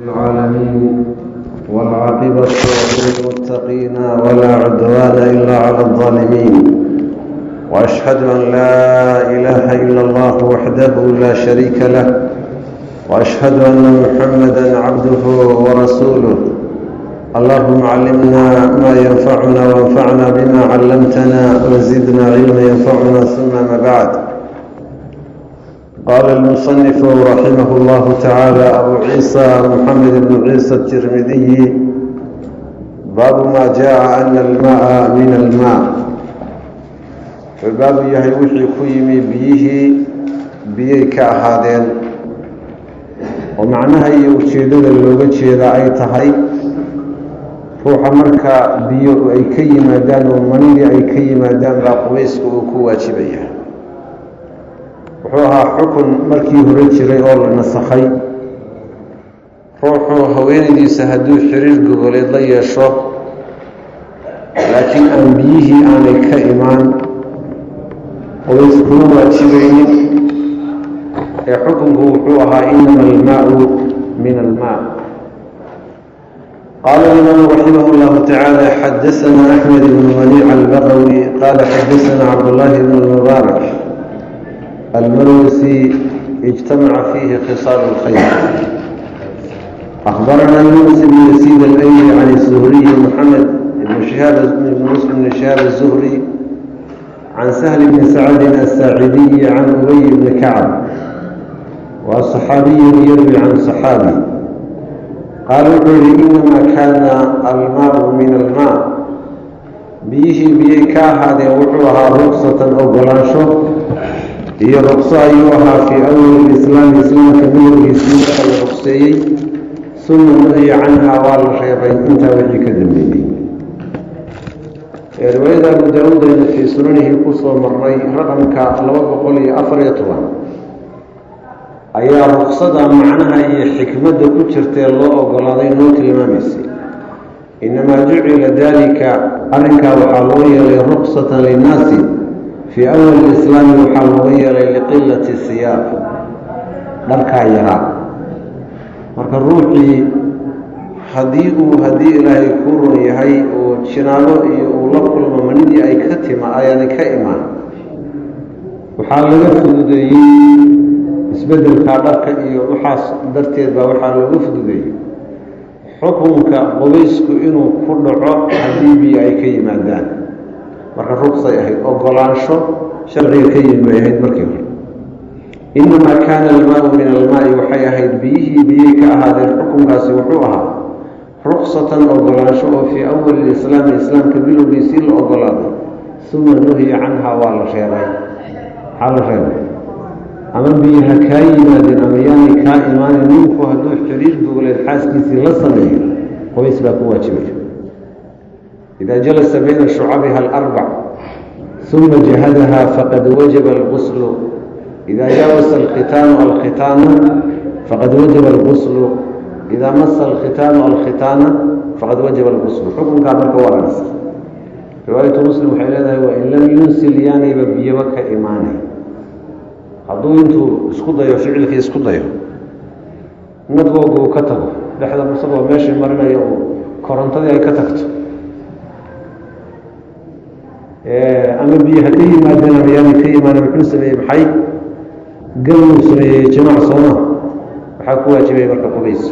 العالمين، والعاقبة للمتقين، ولا عدوان إلا على الظالمين، وأشهد أن لا إله إلا الله وحده لا شريك له، وأشهد أن محمدا عبده ورسوله. اللهم علمنا ما ينفعنا، وانفعنا بما علمتنا، وزدنا علما ينفعنا، ثم ما بعد. قال المصنف رحمه الله تعالى أبو عيسى محمد بن عيسى الترمذي: باب ما جاء أن الماء من الماء. Wuxuu baabu yahay wixii ku yimi biyihii biyay ka ahaadeen, oo macnaha iyo ujeeddada looga jeeda ay tahay ruuxa marka biyo ay ka yimaadaan oo manidii ay ka yimaadaan baa qubaysku uu ku waajibaya. Wuxuu ahaa xukun markii hore jiray oo la nasakhay. Ruuxu haweenaydiisa hadduu xiriir gogoleed la yeesho, laakiin aan biyihii aanay ka imaan, qubays kuma waajibaynin, ee xukunku wuxuu ahaa إنما الماء من الماء. قال الإمام رحمه الله تعالى: حدثنا أحمد بن منيع البغوي قال حدثنا عبد الله بن المبارك المروزي، اجتمع فيه خصال الخير، أخبرنا يونس بن يزيد الأيلي عن الزهري محمد بن شهاب بن مسلم بن شهاب الزهري عن سهل بن سعد الساعدي عن أبي بن كعب، وصحابي يروي عن صحابي، قال wuxuu yihi: إنما كان الماء من الماء، biyihii biyay ka ahaadeen wuxuu ahaa رخصة, ogolaansho iyo ruqso ayuu ahaa, في أول الإسلام, islaamka bilowgiisii marka la ruqseeyey, ثم نهي عنها, waa la reebay intaa wixii ka dambeeyey. Riwaayada Abu Daawuud aynu fii sunanihi kusoo marnay, raqamka 214, ayaa ruqsada macnaha iyo xikmadda ku jirtae loo ogolaaday noo tilmaamaysay. إنما جعل ذلك, arrinkaa waxaa loo yeelay, رخصة للناس في أول الإسلام, waxaa looga yeelay لقلة الثياب, dharkaa yaraa. Marka ruuxii haddii uu, haddii Ilaahay kuu run yahay, uu jinaabo iyo uu la kulmo manidii ay ka tima ayaanay ka imaan, waxaa laga fududeeyey isbeddelkaa dharka iyo waxaas darteed baa waxaa looga fududeeyey xukunka qubaysku inuu ku dhaco haddii biyo ay ka yimaadaan. Marka ruqsay ahayd, ogolaansho sharciga ka yimi bay ahayd markii hore. إنما كان الماء من الماء, waxay ahayd biyihii biyey ka ahaadeen, xukunkaasi wuxuu ahaa رخصة, ogolaansho oo في أول الإسلام, islaamka bilowgiisii la ogolaaday, ثم نهي عنها, waa la reebay. Maxaa la reebay? Ama biyaha kaa yimaadeen ama yaanay kaa imaanin, ninku hadduu xiriir gogoleed xaaskiisii la sameeyo, qubays baa ku waajibaya. إذا جلس بين شعبها الأربع ثم جهدها فقد وجب الغسل، إذا جاوز الختان الختان فقد وجب الغسل، إذا مس الختان الختان فقد وجب الغسل. Xukunkaa marka waa la nasakh. Riwaayatu Muslim waxay leedahay: وإن لم ينزل, yaanayba biyaba ka imaanay, hadduu intuu isku dayo, ficilkii isku dayo, nadwooga uu ka tago dhexda, isagoo meeshii marinayo uu korontadii ay ka tagto, ama biyo ha ka yimaadeen ama yaanay ka imaaneen, muxuu sameeyey? Maxay galmuu sameeyey? Jimaac sooma? Waxaa ku waajibaya marka qubays.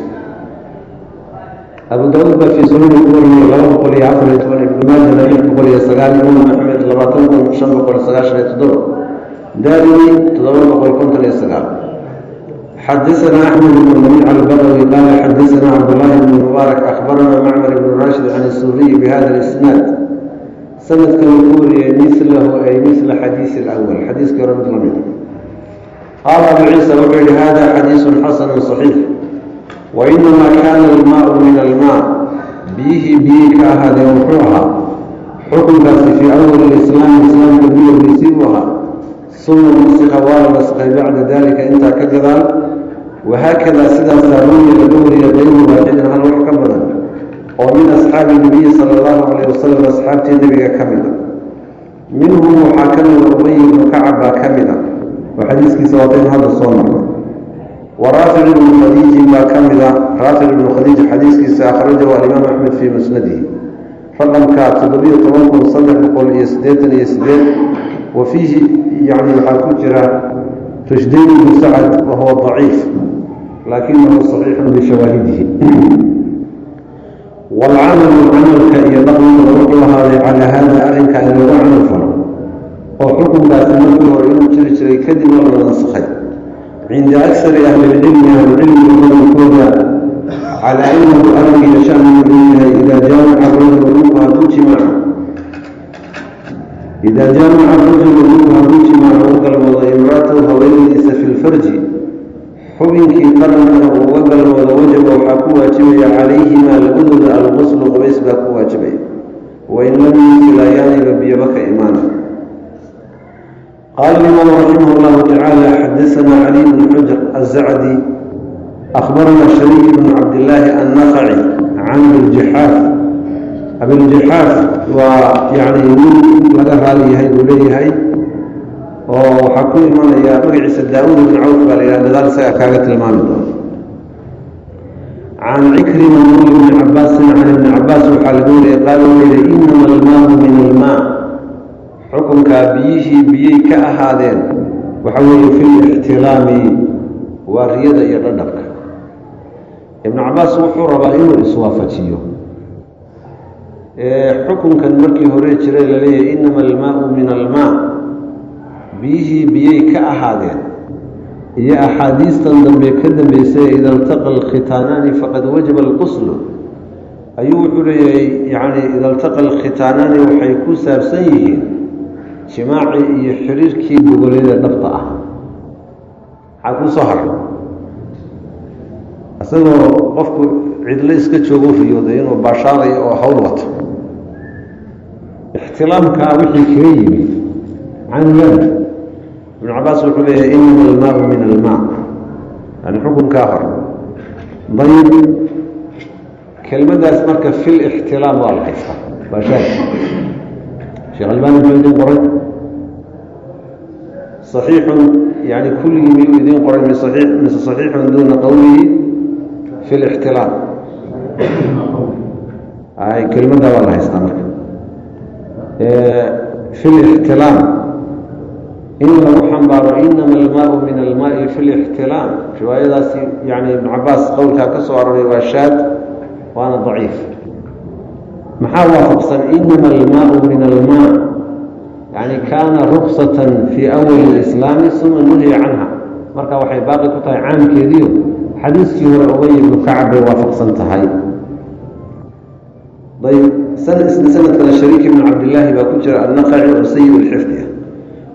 Abu Daawuud baa fii sunani ku warinaya 214, Ibnu Maajana 609, Imaam Axmed 20,597, Daarimi 759. Xadaثna Axmed bn Maniic Albagawi qaala xadaثna Cabdالlahi bn Mubaarak, akhbarana Macmar ibn Rashid can الzuhriy bihada اlisnaad, sanadkan uu ku wariyey, milahu ay mila xadiisi اlأwl, xadiiskii hore mid lamid. Qaala Abu Ciisa, wuxuu yihi: hada xadiisu xasanu صaxiix. وإنما كان الماء من الماء, biyihii biyey ka ahaadeen wuxuu ahaa xukunkaasi في أول الإسلام, islaamka bilowgiisii buu ahaa, ثم نسخ, waa la naskhay, بعد ذلك, intaa ka gadaal. Wahaakadaa, sidaasaa روي, laga wariyay, غير واحد, hal wax ka badan oo من أصحاب النبي صلى الله عليه وسلم, asxaabtii nebiga ka mid a. Minhum, waxaa ka mida Ubay ibnu Kacab baa ka mid a, oo xadiiskiisa waataynu hadda soo marno. Waraafic ibnu Khadiijin baa ka mida. Raafic ibnu Khadiij xadiiskiisa akhrajahu alimaam Axmed fii musnadihi, raqamka 17388. Wa fiihi, yani, waxaa ku jira Fashdayn ibnu Sacad, wahuwa daciif, laakinahu saxiixun bishawaahidihi. Waalcamalu, camalka iyo dhaqanka, wuxuu ahaaday calaa hada, arrinka in lagu camal falo oo xukunkaasi markii hore inuu jiri jiray, kadibna la nasakhay, cinda akari ahlilcilmi, ahlucilmiga badankooda, calaa annahu, arrinkiiyo shanigu inuu yahay, idaa jaamaca rajulu, ninku hadduu jimaaco, idaa jaamaca rajulu, ninku hadduu jimaaco, u galmoodo, imraatahu, haweenadiisa, fi lfarji, xubinkii qarankana uu uga galmoodo, wajaba, waxaa ku waajibaya, calayhimaa, labadooda, alquslu, qabays baa ku waajibaya, wain lam yunsilayaaniba biyoba ka imaana. Qaala imaamu raximah llahu tacaala: xadasanaa Caliy bnu Xujr azacdi, akhbarana Shariik bnu Cabdillaahi annaqaci can Abiljaxaaf. Abiljaxaaf waa, yani, nin laga raali yahay buu leeyahay, oo waxaa ku imanaya magaciisa Daauud ibn Cawf baa la yidhaha, gadaal isaga kaaga tilmaami doono. Can Cikrima mawli bni Cabaasin, can Ibni Cabaas waxaa laga wariyay, qaala, wuxuu yihi: inama almaau min almaa. Xukunkaa biyihii biyey ka ahaadeen waxa weeye fi lixtilaami, waa riyada iyo dhadhabka. Ibnu Cabaas wuxuu rabaa inuu iswaafajiyo xukunkan markii hore jiray laleeyahay inama almaau min almaa, biyihii biyey ka ahaadeen, iyo axaadiistan dambe ka dambeysay, ida iltaqa alkhitaanaani faqad wajaba alquslu. Ayuu wuxuu leeyahay, yacni, ida iltaqa alkhitaanaani waxay ku saabsan yihiin jimaacii iyo xiriirkii gogoleeda dhabta ah. Maxaa kuu soo haray? Isagoo qofku cidlo iska joogo riyooday inuu baashaadayo oo hawl wato, ixtilaamkaa wixii kaga yimi maxaynu leenahay? Ibnu Cabaas wuxuu leeyahay: inama almaau min almaa, yani xukunkaa hore. Dayib, kelmaddaas marka fi lixtilaam waa la haystaa, waa shaad. Sheekh Albani muxuu idin qoray? Saxiixun, yani kulligii miyuu idin qoray min saxiix mise saxiixun duuna qowlihi fi lixtilaam? Ay, kelmaddaa waa la haystaa. Marka fi lixtilaam in lagu xambaaro inama almaau min almaai fi lixtilaam, riwaayadaasi, yani, Ibnu Cabaas qowlkaa ka soo aroray waa shaad, waana daciif. Maxaa waafaqsan? Inama almaau min almaa, yani, kaana ruksatan fii awali اlislaami uma nuhiya canha. Marka waxay baaqi ku tahay caamkeediio xadiiskii hore Ubay ibnu Kacab bay waafaqsan tahay. Ayb, isna sanadkana Shariik ibnu Cabdillaahi baa ku jira annaqaci, oo sayi lxifdi ah.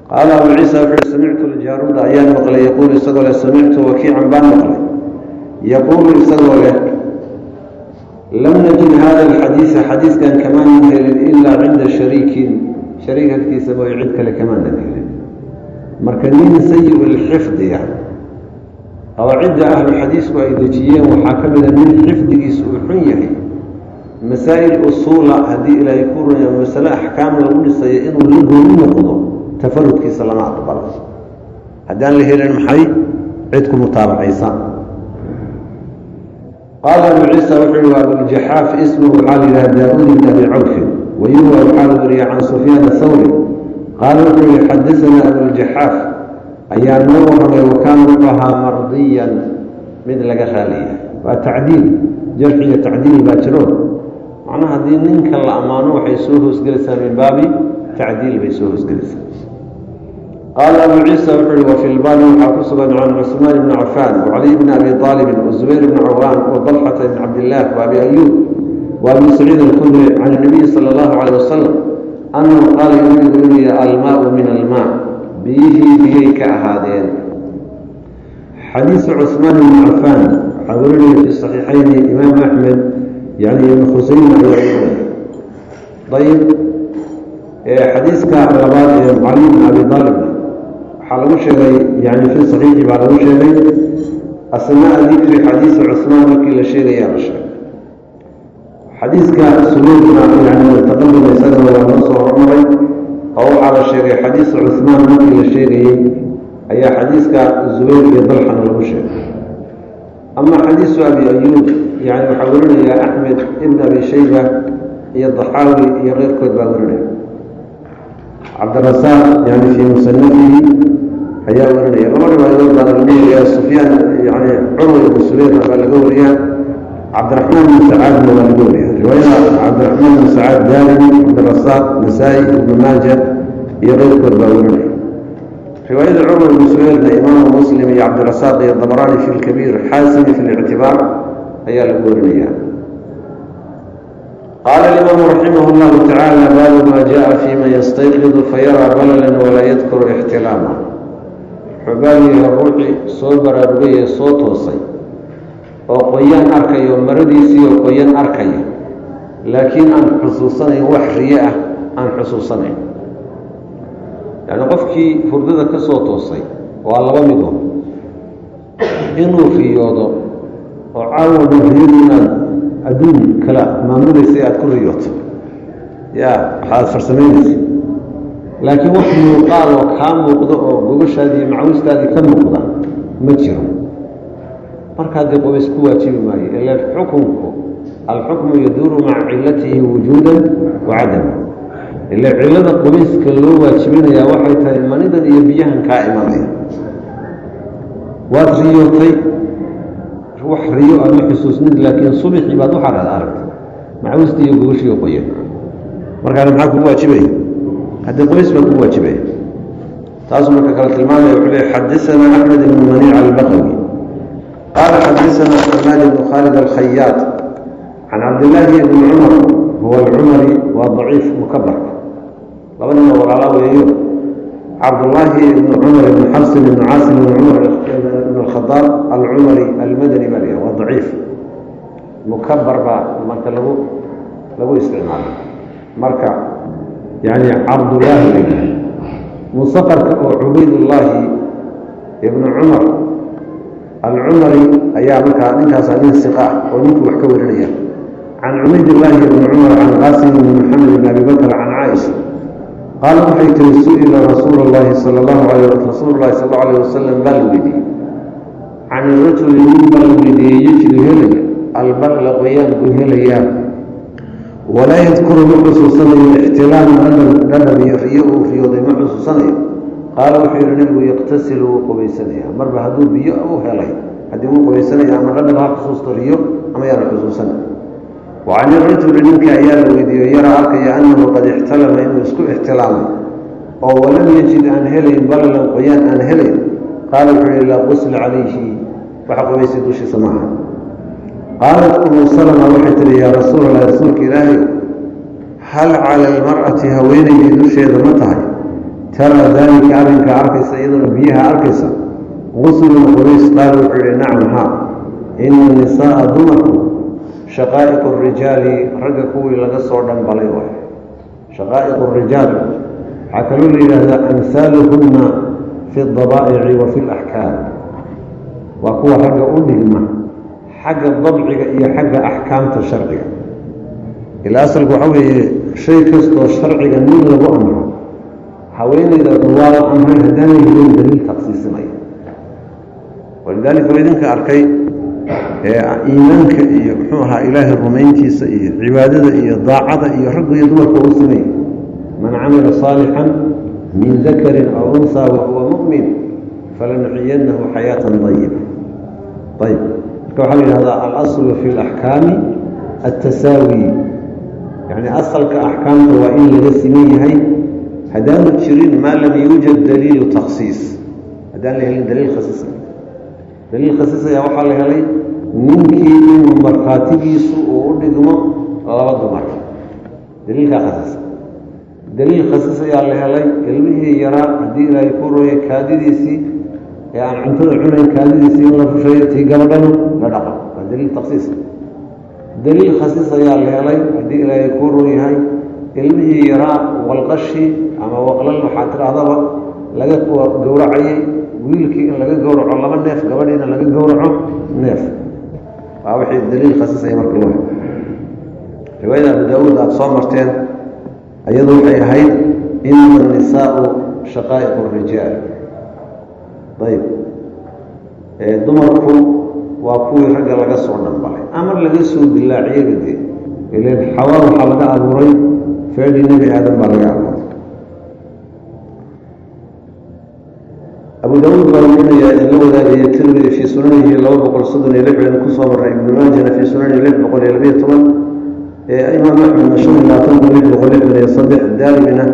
Qaala Abu Ciisa wuxu uhi: samictu Ljaaruuda ayaan maqlay, yaquulu, isagoo leh: samictu Wakiican baan maqlay, yaquulu, isagoo leh: lam najid hada alxadiida, xadiiskan kamaanan helin, ilaa cinda shariikin, shariik agtiisa mooyo cid kale kamaanan helin. Marka nin sayi lxifdiya, qawaacidda ahlu xadiisku ay dejiyeen waxaa ka mida nin xifdigiisu uu xun yahay, masaa'il usuula haddii Ilaahay ku runya, masale axkaam lagu dhisayo, inuu la gooni noqdo tafarudkiisa lama aqbalo haddaan la helin maxay cid ku mutaabacaysa. Qaala Abu Ciisa wuxuu yihi: Abuljaxaaf ismuhu waxaa la yidhaha Daa-uud ibn Abi Cawfin. Wayurwa, waxaa la wariyay, can Sufyaan Athawri qaala, wuxuu yihi: xadasanaa Abuljaxaaf ayaa noo warramay, wa kaana, wuxuu ahaa, mardiyan, mid laga raaliyahay. Waa tacdiil, jarxi iyo tacdiil baa jiro. Macnaha haddii ninka la ammaano waxay soo hoosgelaysaa min baabi tacdiil bay soo hoosgelaysaa. Qaala Abu Ciisa wuxuu yihi: wafi lbaabi, waxaa ku sugan, can Cusmaan ibni Cafaan wacaliy bni Abi aalibin wazubayr bni Cawaan wa Dalxata ibni Cabdillaah wa Abi Ayuub wa Abi Saciid Alkhudri can inabiyi sala allahu calayh wasalam annahu qaala, nabigu inuu yihi: almaau min almaa, biyihii biyay ka ahaadeen. Xadiisu Cusmaan ibni Cafaan waxaa warinaya fi saxiixayni Imaam Axmed, yani Ibn Khusayma ayaa warinaya. Ayib, xadiiska labaad ee Cali bn Abi aalibna waxaa lagu sheegay, yani, fi saxiixi baa lagu sheegay, asnaa dikri xadiisi Cusmaan markii la sheegayaa la sheegay. Xadiiska Subeyrna, yani, taqaduma, isagana waa noo soo hormaray, oo waxaa la sheegay xadiisa Cusmaan markii la sheegayey ayaa xadiiska Zubayr iyo Dalxana lagu sheegay. Ama xadiisu Abi Ayuub, yani waxaa warinaya Axmed ibn Abi Shayba iyo Daxaawi iyo keyrkood baa warinaya. Cabdirasaaq yani fii musanafihi ayaa warinaya. Laba riwaayadood baana lagu wariyaa. Sufyaan, yani Curwa ibnu Subeyrna baa laga wariyaa, Cabdiraxmaan ibn Sacaadna waa laga wariyaa. Riwaayada Cabdiraxmaan ibn Sacaad, Daarimi, Cabdirasaaq, Nasaa-i, Ibnu Maaja iyo keyrkood baa warinaya. Riwaayada Curwa ibnu Subeyrna Imaamu Muslim iyo Cabdirasaaq iyo Dabaraani fi lkabiir, Xaasimi fi lictibaar ayaa lagu warinaya. Qaala alimaamu raximah llahu tacaala: baabu ma jaءa fi man yastayqidu fayaraa balalan walaa yadkuru ixtilaama. Wuxuu baab yahay ruuxii soo baraarugay ee soo toosay oo qoyaan arkayo, maradiisii oo qoyan arkaya, laakiin aan xusuusanayn wax riye ah, aan xusuusanayn. Yani qofkii hurdada ka soo toosay waa laba midood: inuu riyoodo oo caawa dhan riyadu inaad adduun kala maamulaysay aada ku riyooto, ya waxaad farsamaynaysa, laakiin wax muuqaal oo kaa muuqdo oo gogashaadii iyo macawistaadii ka muuqda ma jiro. Markaa dee qubays ku waajibi maayo, ila xukunku alxukmu yaduuru maca cilatihi wujuudan wa cadama. Ila cilada qubayska loo waajibinayaa waxay tahay manidan iyo biyahan kaa imanaya. Waad riyootay, wax riyo aad ma xusuusnid, laakiin subixii baad waxaad aragtay macawistii iyo gogashii qoyan. Markaana maxaa kugu waajibaya? Haddii qubays baa kugu waajibaya. Taasuu marka kale tilmaamaya. Wuxuu leey: xadasanaa Axmed ibnu Maniic Albaqawi qaala xadasanaa Xamaad ibnu Khaalid Alkhayaat can Cabdillaahi ibni Cumar, huwa Alcumari, waa daciif mukabarka. Laba nina walaala weeyo, Cabdullaahi ibnu Cumar ibnu Xafsin ibnu Caasim ibnu Cumar ibn Alkhadaab Alcumari Almadani baa layahay. Waa daciif mukabar baa marka lagu isticmaalo. Marka yani Cabdullaahi la yidhaha, musaqarka oo Cubaydullaahi ibnu Cumar Alcumari ayaa markaa ninkaasaa nin siqa ah oo ninkii wax ka warinaya. Can Cubaydillaahi ibni Cumar can Qaasim ibni Maxamed ibn Abi Bakr can Caaisha qaala, waxay tiri: su-ila rasuul llahi sala allahu alay rasuulu llahi sal allau alayh wasalam baa la weydiiyey, can irajuli, nin baa la weydiiyey, yajidu helaya alballa, qoyaan buu helayaa, walaa yadkuru, ma xusuusanayo, ixtilaama, dhadham iyo riyo uu riyooday ma xusuusanayo. Qaala, wuxuu yihi nabigu: yaqtasilu, wuu qubaysanaya. Marba hadduu biyo u helay, haddii wuu qubaysanaya, ama dhadham ha xusuusto riyo ama yaana xusuusana. Wa can irajuli, ninka ayaa la weydiiyo, yaraa, arkaya, annahu qad ixtalama, inuu isku ixtilaamay oo walam yajid, aan helayn, balalan, qoyaan aan helayn. Qaala, wuxuu yihi: laa qusla calayhi, waxa qubaysay dushiisa maaha. Qaalat Umu Salama, waxay tihi: yaa rasuul Allah, rasuulka Ilaahay, hal cala almar'ati, haweenaydii dusheeda ma tahay, taraa daalika, arrinkaa arkaysa, iyaduna biyaha arkaysa, guslun, qubays? Qaala, wuxuu yihi: nacam, haa, ina nisaaa, dumarku, shaqaa'iqu rijaali, ragga kuwii laga soo dhambalay waay. Shaqaa'iqu rijaal waxaa kaloo la yidhaahdaa amhaaluhunna fi adabaa'ici wa fi alaxkaam, waa kuwa ragga u dhigma xagga dabciga iyo xagga axkaamta sharciga. Ilaa asalku waxaa weeye shay kastoo sharciga nin lagu amro, haweeneyda waa la amray haddaanay helin daliil taqsiisinaya. Walidaalika waa idinka arkay iimaanka iyo muxuu ahaa Ilaahay rumayntiisa iyo cibaadada iyo daacada iyo raggu iyo dumarka u samey. Man camila saalixan min dakarin aw unhaa wahuwa mu'min falanuxiyanahu xayaatan ayiba. Ayb, marka waxaa la yidhahdaa alaslu fi alaxkaami altasaawi, yacni asalka axkaamta waa in laga siman yahay haddaanu jirin, maa lam yuujad daliilu takhsiis, haddaan la helin daliil khasiisa. Daliil khasiisaya waxaa la helay ninkii inuu markhaatigiisu uu u dhigmo laba dumar, daliilkaa khasiisa. Daliil khasiis ayaa la helay ilmihii yaraa, haddii Ilaahay ku rooyay, kaadidiisii ee aan cuntada cunayn, kaadidiisii in la rusheeyo, tii gabadhana la dhaqo, waa daliil takhsiis. Daliil khasiis ayaa la helay, haddii Ilaahay kuu roon yahay, ilmihii yaraa walqashi ama waqlal waxaa tidhaahdaba laga gowracayay, wiilkii in laga gowraco laba neef, gabadhiina laga gowraco neef. Waa wixii daliil khasiisaya marka loo helo. Riwaayada Abu Daawuud aada soo marteen iyadu waxay ahayd: inama annisaau shaqaa'iq rijaal. Ayb, dumarku Waa kuwii ragga laga soo dhambalay ama laga soo dilaaciyaba dee, ilan Xawaa waxaa laga abuuray feedhii Nebi Aadam baa laga abuuray. Abu Daawuud baa warinaya, idinla wadaagaya. Tirmidi fii sunanihi 236 baynu kusoo marray, Ibnu Maajana fii sunanihi 612, Imaam Axmedna 25663, Daarimina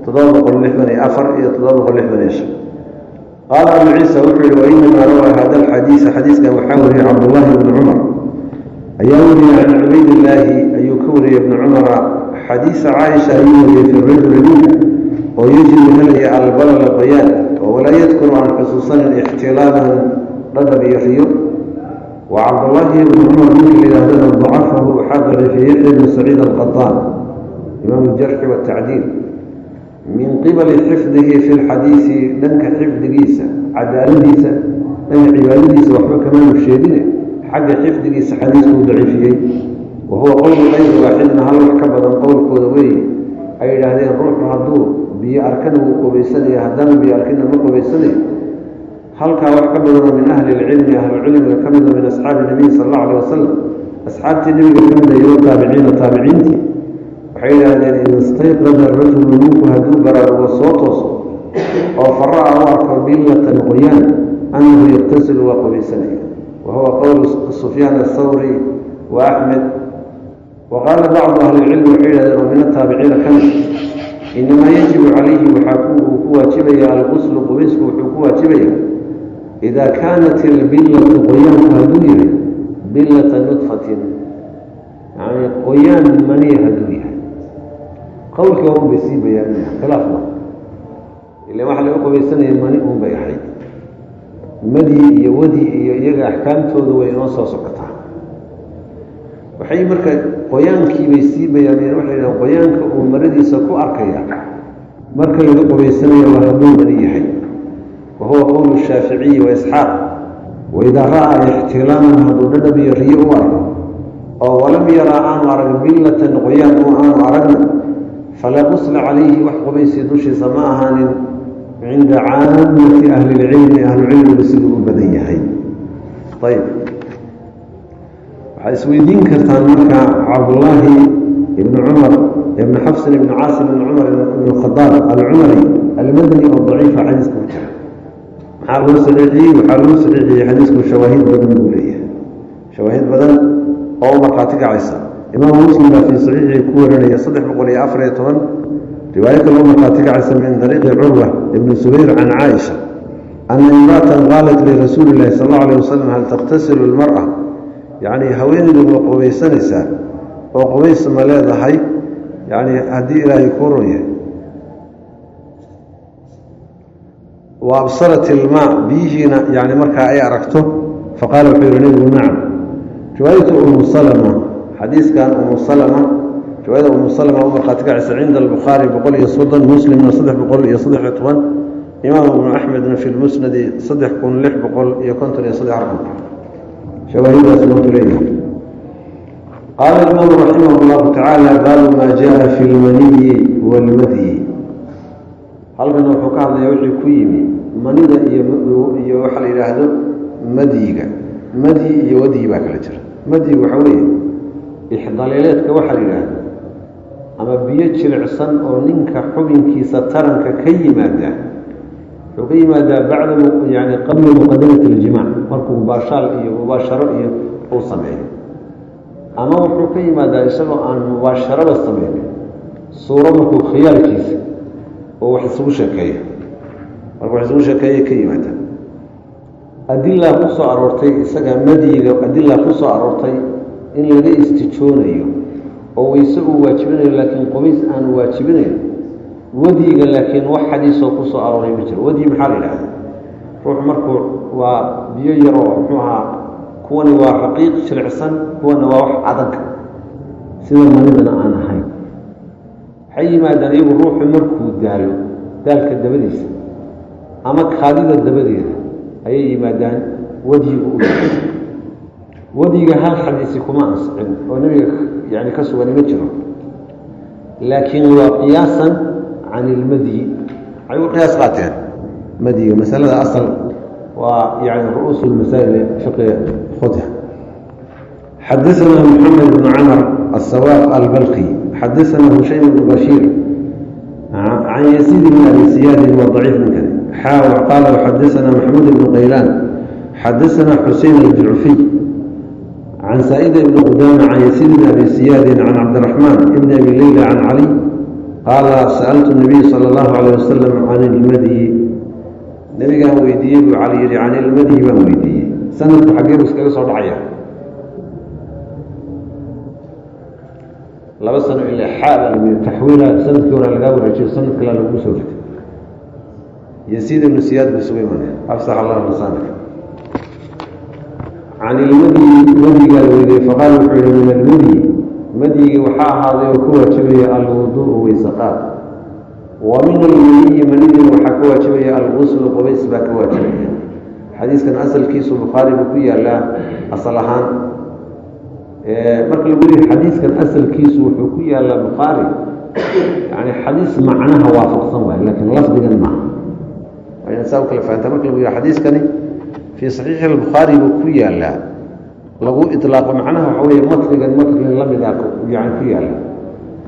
764 iyo 765. Qaala Abu Ciisa, wuxuu yihi: wainamaa rawaa hada alxadiisa, xadiiskan waxaa wariyey Cabdullaahi ibnu Cumar ayaa wariyey. Can Cubaydillaahi ayuu ka wariyey Ibnu Cumara. Xadiisa Caaisha ayuu wariyey fi rajuli, ninka oo yajidu, helaya, albalala, qoyaan, oo walaa yadkuru, aan xusuusanin, ixtilaaman, dhadhab iyo riyo. Wa Cabdullaahi ibnu Cumar ninka la yidhahdana dacafahu, waxaa daciifiyey Yaxya ibnu Saciid Alqataan, imaam aljarxi watacdiil, min qibali xifdihi fi lxadiisi, dhanka xifdigiisa, cadaaladiisa, dhanka cibaadadiisa waxba kamaanu sheegine, xagga xifdigiisa xadiiskuu daciifiyey. Wa huwa qowlu kayri waaxidin, hal wax ka badan qowlkooda weeye, ay yidhaahdeen ruuxu hadduu biyo arkana wuu qubaysanaya, haddaanu biyo arkinna ma qubaysanayo. Halkaa wax ka badanoo min ahli lcilmi, ahlucilmiga ka mida, min asxaabi nabiy sala allahu alay wasalam, asxaabtii nebiga ka mida, iyo taabiciina, taabiciintii, waxay yidhaahdeen: ida istayqada rajulu, ninku hadduu baraarugo, soo tooso, oo fara-a, u arko, billatan, qoyaan, annahu yaqtasilu, waa qubaysanaya. Wa huwa qowlu Sufyaan athawri wa Axmed. Wa qaala bacdu ahli lcilmi, waxay yidhahdeen oo min ataabiciina ka mid: inamaa yajibu calayhi, waxaa uu ku waajibaya, alquslu, qubaysku wuxuu ku waajibaya, idaa kaanat ilbillatu, qoyaanku hadduu yahay, billata nudfatin, yani qoyaan maniya hadduu yahay. Qowlkii horun bay sii bayaaminaya, khilaaf ma ilan waxa laga qubaysanaya mani un bay ahayd. Madyi iyo wadi iyo iyaga axkaamtoodu way inoo soo socotaa. Waxay marka qoyaankii bay sii bayaamiyeen. Waxay yidhahen qoyaanka uu maradiisa ku arkaya marka laga qubaysanayo waa hadduu mani yahay. Wa huwa qowlu Shaaficiyi wa Isxaaq. Waidaa ra'aa ixtilaaman, hadduu dhadhab iyo riyo u arko, oo walam yaraa, aanu arag, billatan, qoyaan oo aanu aragna, falaa qusla calayhi, wax qubaysii dushiisa ma ahaanin, cinda caamati ahli lcilmi, ahlucilmigu siduu u badan yahay. Ayb, waxaad isweydiin kartaan marka Cabdullaahi ibnu Cumar ibnu Xafsin ibnu Caasim ibn Cumar ibn Khadaab Alcumari Almadani oo daciifa xadiiska ku jira, maxaa loo saxiixiyey? Waxaa loo saxiixiyey xadiisku shawaahid badan buu leeyahay, shawaahid badan oo u markhaati kacaysa. Imaamu Muslim baa fii saxiixii ku warinaya 314. Riwaayo kale u markhaati kacaysa min dariiqi Curwa ibni Subayr can Caaisha ana imra'atan qaalat lirasuuli illahi sal allahu alayh wasalam: hal takhtasilu lmar'a, yacni haweeneydu ma qubaysanaysaa oo qubays ma leedahay, yacni haddii Ilaahay kuu run yahay, wa absarat ilmaa, biyihiina yani markaa ay aragto? Faqaala, wuxuu yihi nebigu: nacam. Riwaayatu Umu Salama, xadiiskan Umu Salama, riwaayada Umu Salama u markhaati kacaysa cinda Albukhaari 130, Muslimna 313, Imaam ibnu Axmedna fi lmusnadi 3653 raqamka. Shawaahidaas lootu leeyahay. Qaala imaamu raximah llahu tacaala: baabu maa jaa fi lmaniyi waalmadyi. Halkan wuxuu ka hadlayaa wixii ku yimi manida iyo waxa la yidhaahdo madyiga. Madyi iyo wadyi baa kala jira. Madyigu waxa weeye ixdaliileedka waxaa la yidhaahdo, ama biyo jilicsan oo ninka xubinkiisa taranka ka yimaada. Wuxuu ka yimaadaa bacda, yani qabla muqadamati aljimac, markuu mubaashaal iyo mubaasharo iyo uu sameeyo, ama wuxuu ka yimaadaa isagoo aan mubaasharaba sameynin, suuro markuu khiyaalkiisa oo wax isugu sheekeeyo, marka wax isugu sheekeeya ka yimaada. Adilaa ku soo aroortay isaga madyiga, adilaa ku soo aroortay in laga istijoonayo oo weyse uu waajibinayo, laakiin qubays aanu waajibinayn. Wadyiga laakiin wax xadiisoo ku soo arooray ma jiro. Wadyi maxaa la yidhahda? Ruux markuu waa biyo yaroo, muxuu ahaa, kuwani waa raqiiq jilicsan, kuwana waa wax adag sida manidana aan ahayn. Waxay yimaadaan iyagu ruuxu markuu daalo, daalka dabadiisa ama kaadida dabadeeda ayay yimaadaan. Wadyigu u yahay wadyiga hal xadiisi kuma ansixin oo nebiga yani ka sugani ma jiro, laakiin waa qiyaasan can ilmadyi, waxay u qiyaas qaateen madyiga. Masalada asal Waa yani ru'uus lmasaa'il fiqiga khudha. Xadaثna Mxamed bn Cmr aلsawaaq albalqi, xadaثna Hushaym bn Bashiir can Yasiid bn Abi Siyaadin, waa daciif ninkan. Xaaw qaala xadaثna Maxmuud bn Qaylaan, xadaثna Xusein aljucfiy can Saa'ida ibni Qudaama can Yasiid bn Abi Siyaadin can Cabdiraxmaan ibn Abi Leyla can Caliy qaala: sa'altu nabiy sala allahu calayh wasalam can ilmadyi. Nabigaan weydiiyey, buu Cali yihi, can ilmadyi baan weydiiyey. Sanadku xaggee buu iskaga soo dhacaya? 2 sano ilaa xaa baa lagu yii taxwiila, sanadkii hore lagaa wareejiyo, sanad kalea lagu soo ritay. Yasiid ibnu Siyaad buu isugu imanaya. Afsax allahu lisaanaka. Can ilmadyi, madyigaa la weydiiyey. Faqaala, wuxuu yihi: min almadyi, madyigii waxaa ahaaday oo ka waajibaya alwuduءu, waysaqaad. Wa min almaniyi, manidiina waxaa ka waajibaya alguslu, qubays baa ka waajibaya. Xadiiskan asalkiisu Bukhaari buu ku yaalaa asal ahaan. Marka lagu leeyahy xadiiskan asalkiisu wuxuu ku yaalaa Bukhaari, yani xadiis macnaha waafaqsan waayo, laakiin lafdigan maaha. Waa inaad saa u kala fahantaa. Marka lagu yihi xadiiskani fii saxiixi albukhaari buu ku yaalaa, lagu ilaaqo macnaha waxa weeye matnigan matni lamida yani ku yaalla.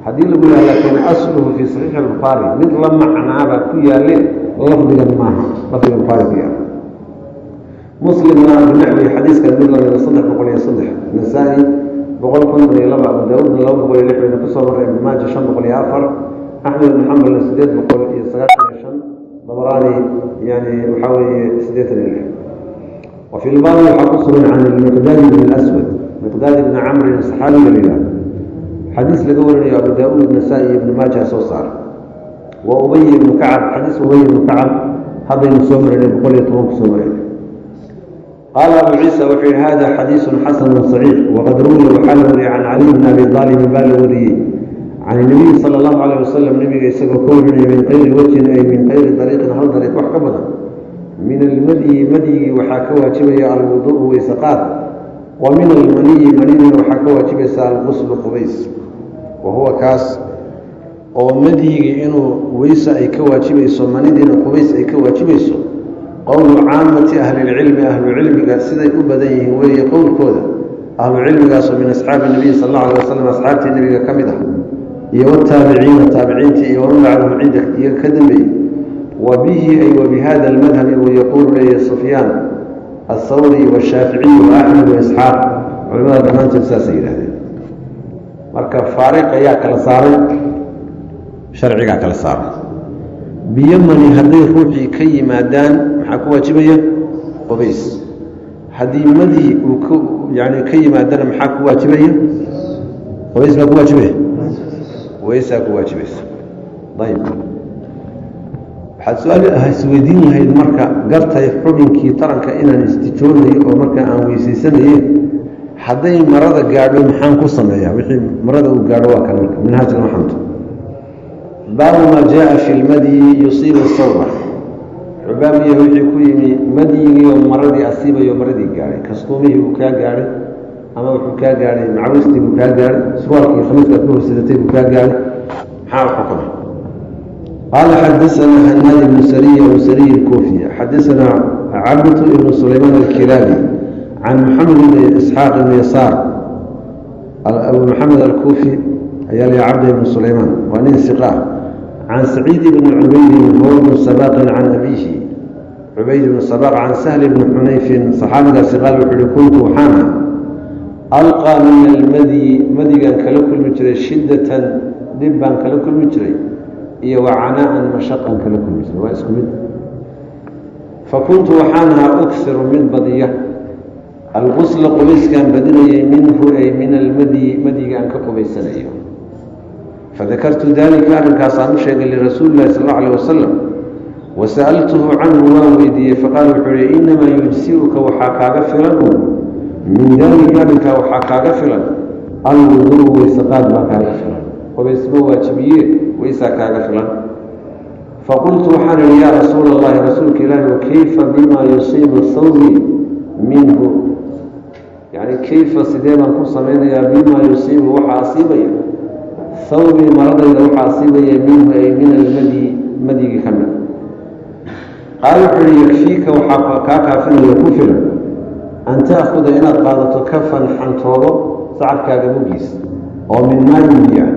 Haddii lagu yihaha laakiin asluhu fii saxiixi albukhaari, mid la macnaabaa ku yaalle, lafdigan maaha lafdiga Bukhaari ku yaalla. Muslimna binaxwi xadiiskan mid lamida 303, Nasaa-i 152, Abu Daauudna 206 baynu kusoo marray, Ibn Maaja 504, Axmed ibn Xambalna 895, Dabaraani yani waxaa weeye 86. Wa fi lbaabi waxaa ku sugan can ilmiqdaadi bn اlswad, Miqdaadi bni Camrin, saxaabiga la yihahdo, xadiis laga warinayo Abu Daauud, Nasaa-i iyo Ibnu Maaja soo saara. Wa Ubay ibnu Kacab, xadiis Ubay ibnu Kacab haddaynu soo marinay, 110 kusoo marinay. Qaala Abu Ciisa, wuxuu yihi: hada xadiisu xasanu صaxiix. Waqad ruwiya, waxaa la wariyey, can Caliy bn Abi aalibin baa la wariyey, can inabiyi sala allahu calayh wasalam, nebiga isagoo ka warinaya, min kayri wajhin, ay min kayri dariiqin, hal dariiq wax ka badan. Min almadyi, madyigii waxaa ka waajibaya alwuduءu, waysaqaad. Wa min almaniyi, manidina waxaa ka waajibaysa alguslu, qubays. Wa huwa kaas oo madyigii inuu weyse ay ka waajibayso, manidiina qubays ay ka waajibayso, qowlu caamati ahlilcilmi, ahlucilmiga siday u badan yihiin weeye qowlkooda, ahlucilmigaasoo min asxaabi nabiyi sal allahu alay wasalam, asxaabtii nebiga ka mid ah, iyo wataabiciina, taabiciintii, iyo waman bacdahum, cidda iyaga ka dambeeyey. Wa bihi, ay wa bi hada almadhabi buu yaquulu leeyahy Sufyaan athawri washaaficiy wa Axmed wa Isxaaq. Culimada dhammaantood saasay yidhahdeen. Marka faariq ayaa kala saaray, sharcigaa kala saaray. Biyomani hadday ruuxii ka yimaadaan, maxaa ku waajibaya? Qubays. Haddii madyi uu ka yani ka yimaadana, maxaa ku waajibaya? Qubays baa ku waajibaya, weysaa ku waajibaysa. Ayib, waxaad su-aal isweydiin lahayd marka: gartay xubinkii taranka inaan istijoonayo oo marka aan weysaysanaye, hadday marada gaadho maxaan ku sameeyaa? Wixii marada uu gaadho waa kan. Marka minhaaj lama xanto. Baabu maa jaaa fi lmadyi yusiibu sawba. Xubaabiya wixii ku yimi madyigiioo maradii asiibayo, maradii gaadhay, kastuumihii uu kaa gaadhay, ama wuxuu kaa gaadhay macawistii buu kaa gaadhay, surwaalkii khamiiskaad ku horsidatay buu kaa gaadhay, maxaa xukuma? Qaala xadaanaa Hanaad ibnu Sariy, abu Sariy alkuufiy, xadaanaa Cabdu ibnu Sulaymaan alkilaabi can Maxamed ibni Isxaaq ibni Yasaar. Abu Maxamed alkuufi ayaa la Cabd ibnu Sulaymaan, waa nin siqa ah. Can Saciid ibni Cubaydin, huwa ibnu Sabaaqin, can abiihi Cubayd ibnu Sabaaq, can Sahl ibni Xunayfin, saxaabigaasi, qaal wuxuu uhi: kuntu, waxaan ah, alqaa min almadyi, madyigaan kala kulmi jiray, shiddatan, dhib baan kala kulmi jiray, iyo wa canaa'an, mashaqan kala kulmi jiray, waa isku mid. Fa kuntu, waxaan ahaa, uksiru, mid badiya, algusla, qubayskaan badinayay, minhu, ay min almadyi, madyiga aan ka qubaysanayo. Fadakartu dalika, arrinkaasaan u sheegay, lirasuuli illahi sal allau alayh wasalam, wasa'altuhu canhu, waan weydiiyey. Faqaala, wuxuu yihi: innamaa yujsiuka, waxaa kaaga filan un, min daalika, arrinkaa waxaa kaaga filan, alwuduu, weysaqaad baa kaaga filan, qubaysma waajibiye, weysaa kaaga filan. Faqultu, waxaan ihi: yaa rasuula allahi, rasuulka ilaahi, wakayfa bima yusiibu thawbi minhu? Yani kayfa, sidee baan ku samaynayaa, bima yusiibu, waxaa asiibaya, thawbii, maradayda waxaa asiibaya, minhu, ay min almadyi, madyigii ka mid. Qaal wuxuu yihi yakfiika waxaa kaa kaafinaya ku filan an ta'khuda inaad qaadato kafan xantoobo sacabkaaga muggiis oo min maayin biyo ah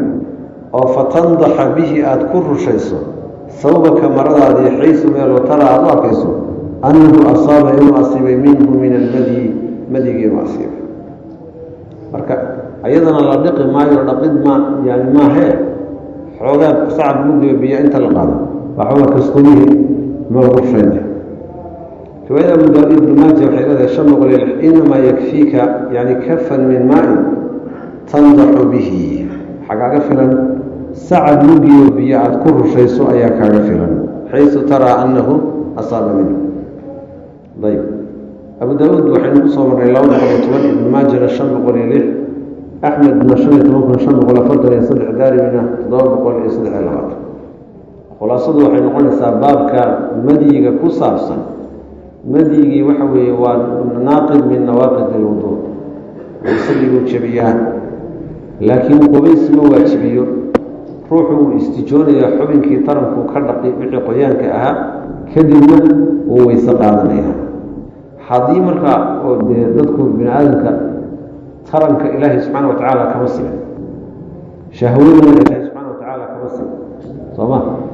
oo fatandaxa bihi aada ku rushayso sawbaka maradaadii xaysu meeloo tara aada u arkayso annahu asaaba inuu asiibay minhu min almadyi madyigii inuu asiibay. Marka ayadana la dhiqi maayo, dhaqid ma yani maahee, xoogaa sacab muggiyo biyo inta la qaado waxoogaa kasqumihii ma lagu rushaynaya. Riwaayada Abu Daawud Ibnu Maaja waxay leedahay 506 inamaa yakfiika yani kafan min maain tandaxu bihi, waxaa kaaga filan sacab muggiyo biyo aada ku rushayso ayaa kaaga filan xaysu taraa annahu asaaba minhu. Ayb, Abu Daawuud waxaynu ku soo marnay 210, Ibnu Maajana 506, Axmedna 15543, Daarimina 723. Khulaasadu waxay noqonaysaa baabka madyiga ku saabsan. Madyigii waxa weeye waa naaqid min nawaaqid ilwuduu, waysadiguu jebiyaa, laakiin qubays ma waajibiyo. Ruuxu wuu istijoonayaa, xubinkii tarankuu ka dhaqi wixii qoyaanka ahaa, kadibna wuu weyse qaadanaya. Haddii markaa oo dee dadku bini aadamka taranka Ilaahay subxaana wa tacaala kama siman, shahwaduna Ilaahay subxaana wa tacaala kama siman, soo ma?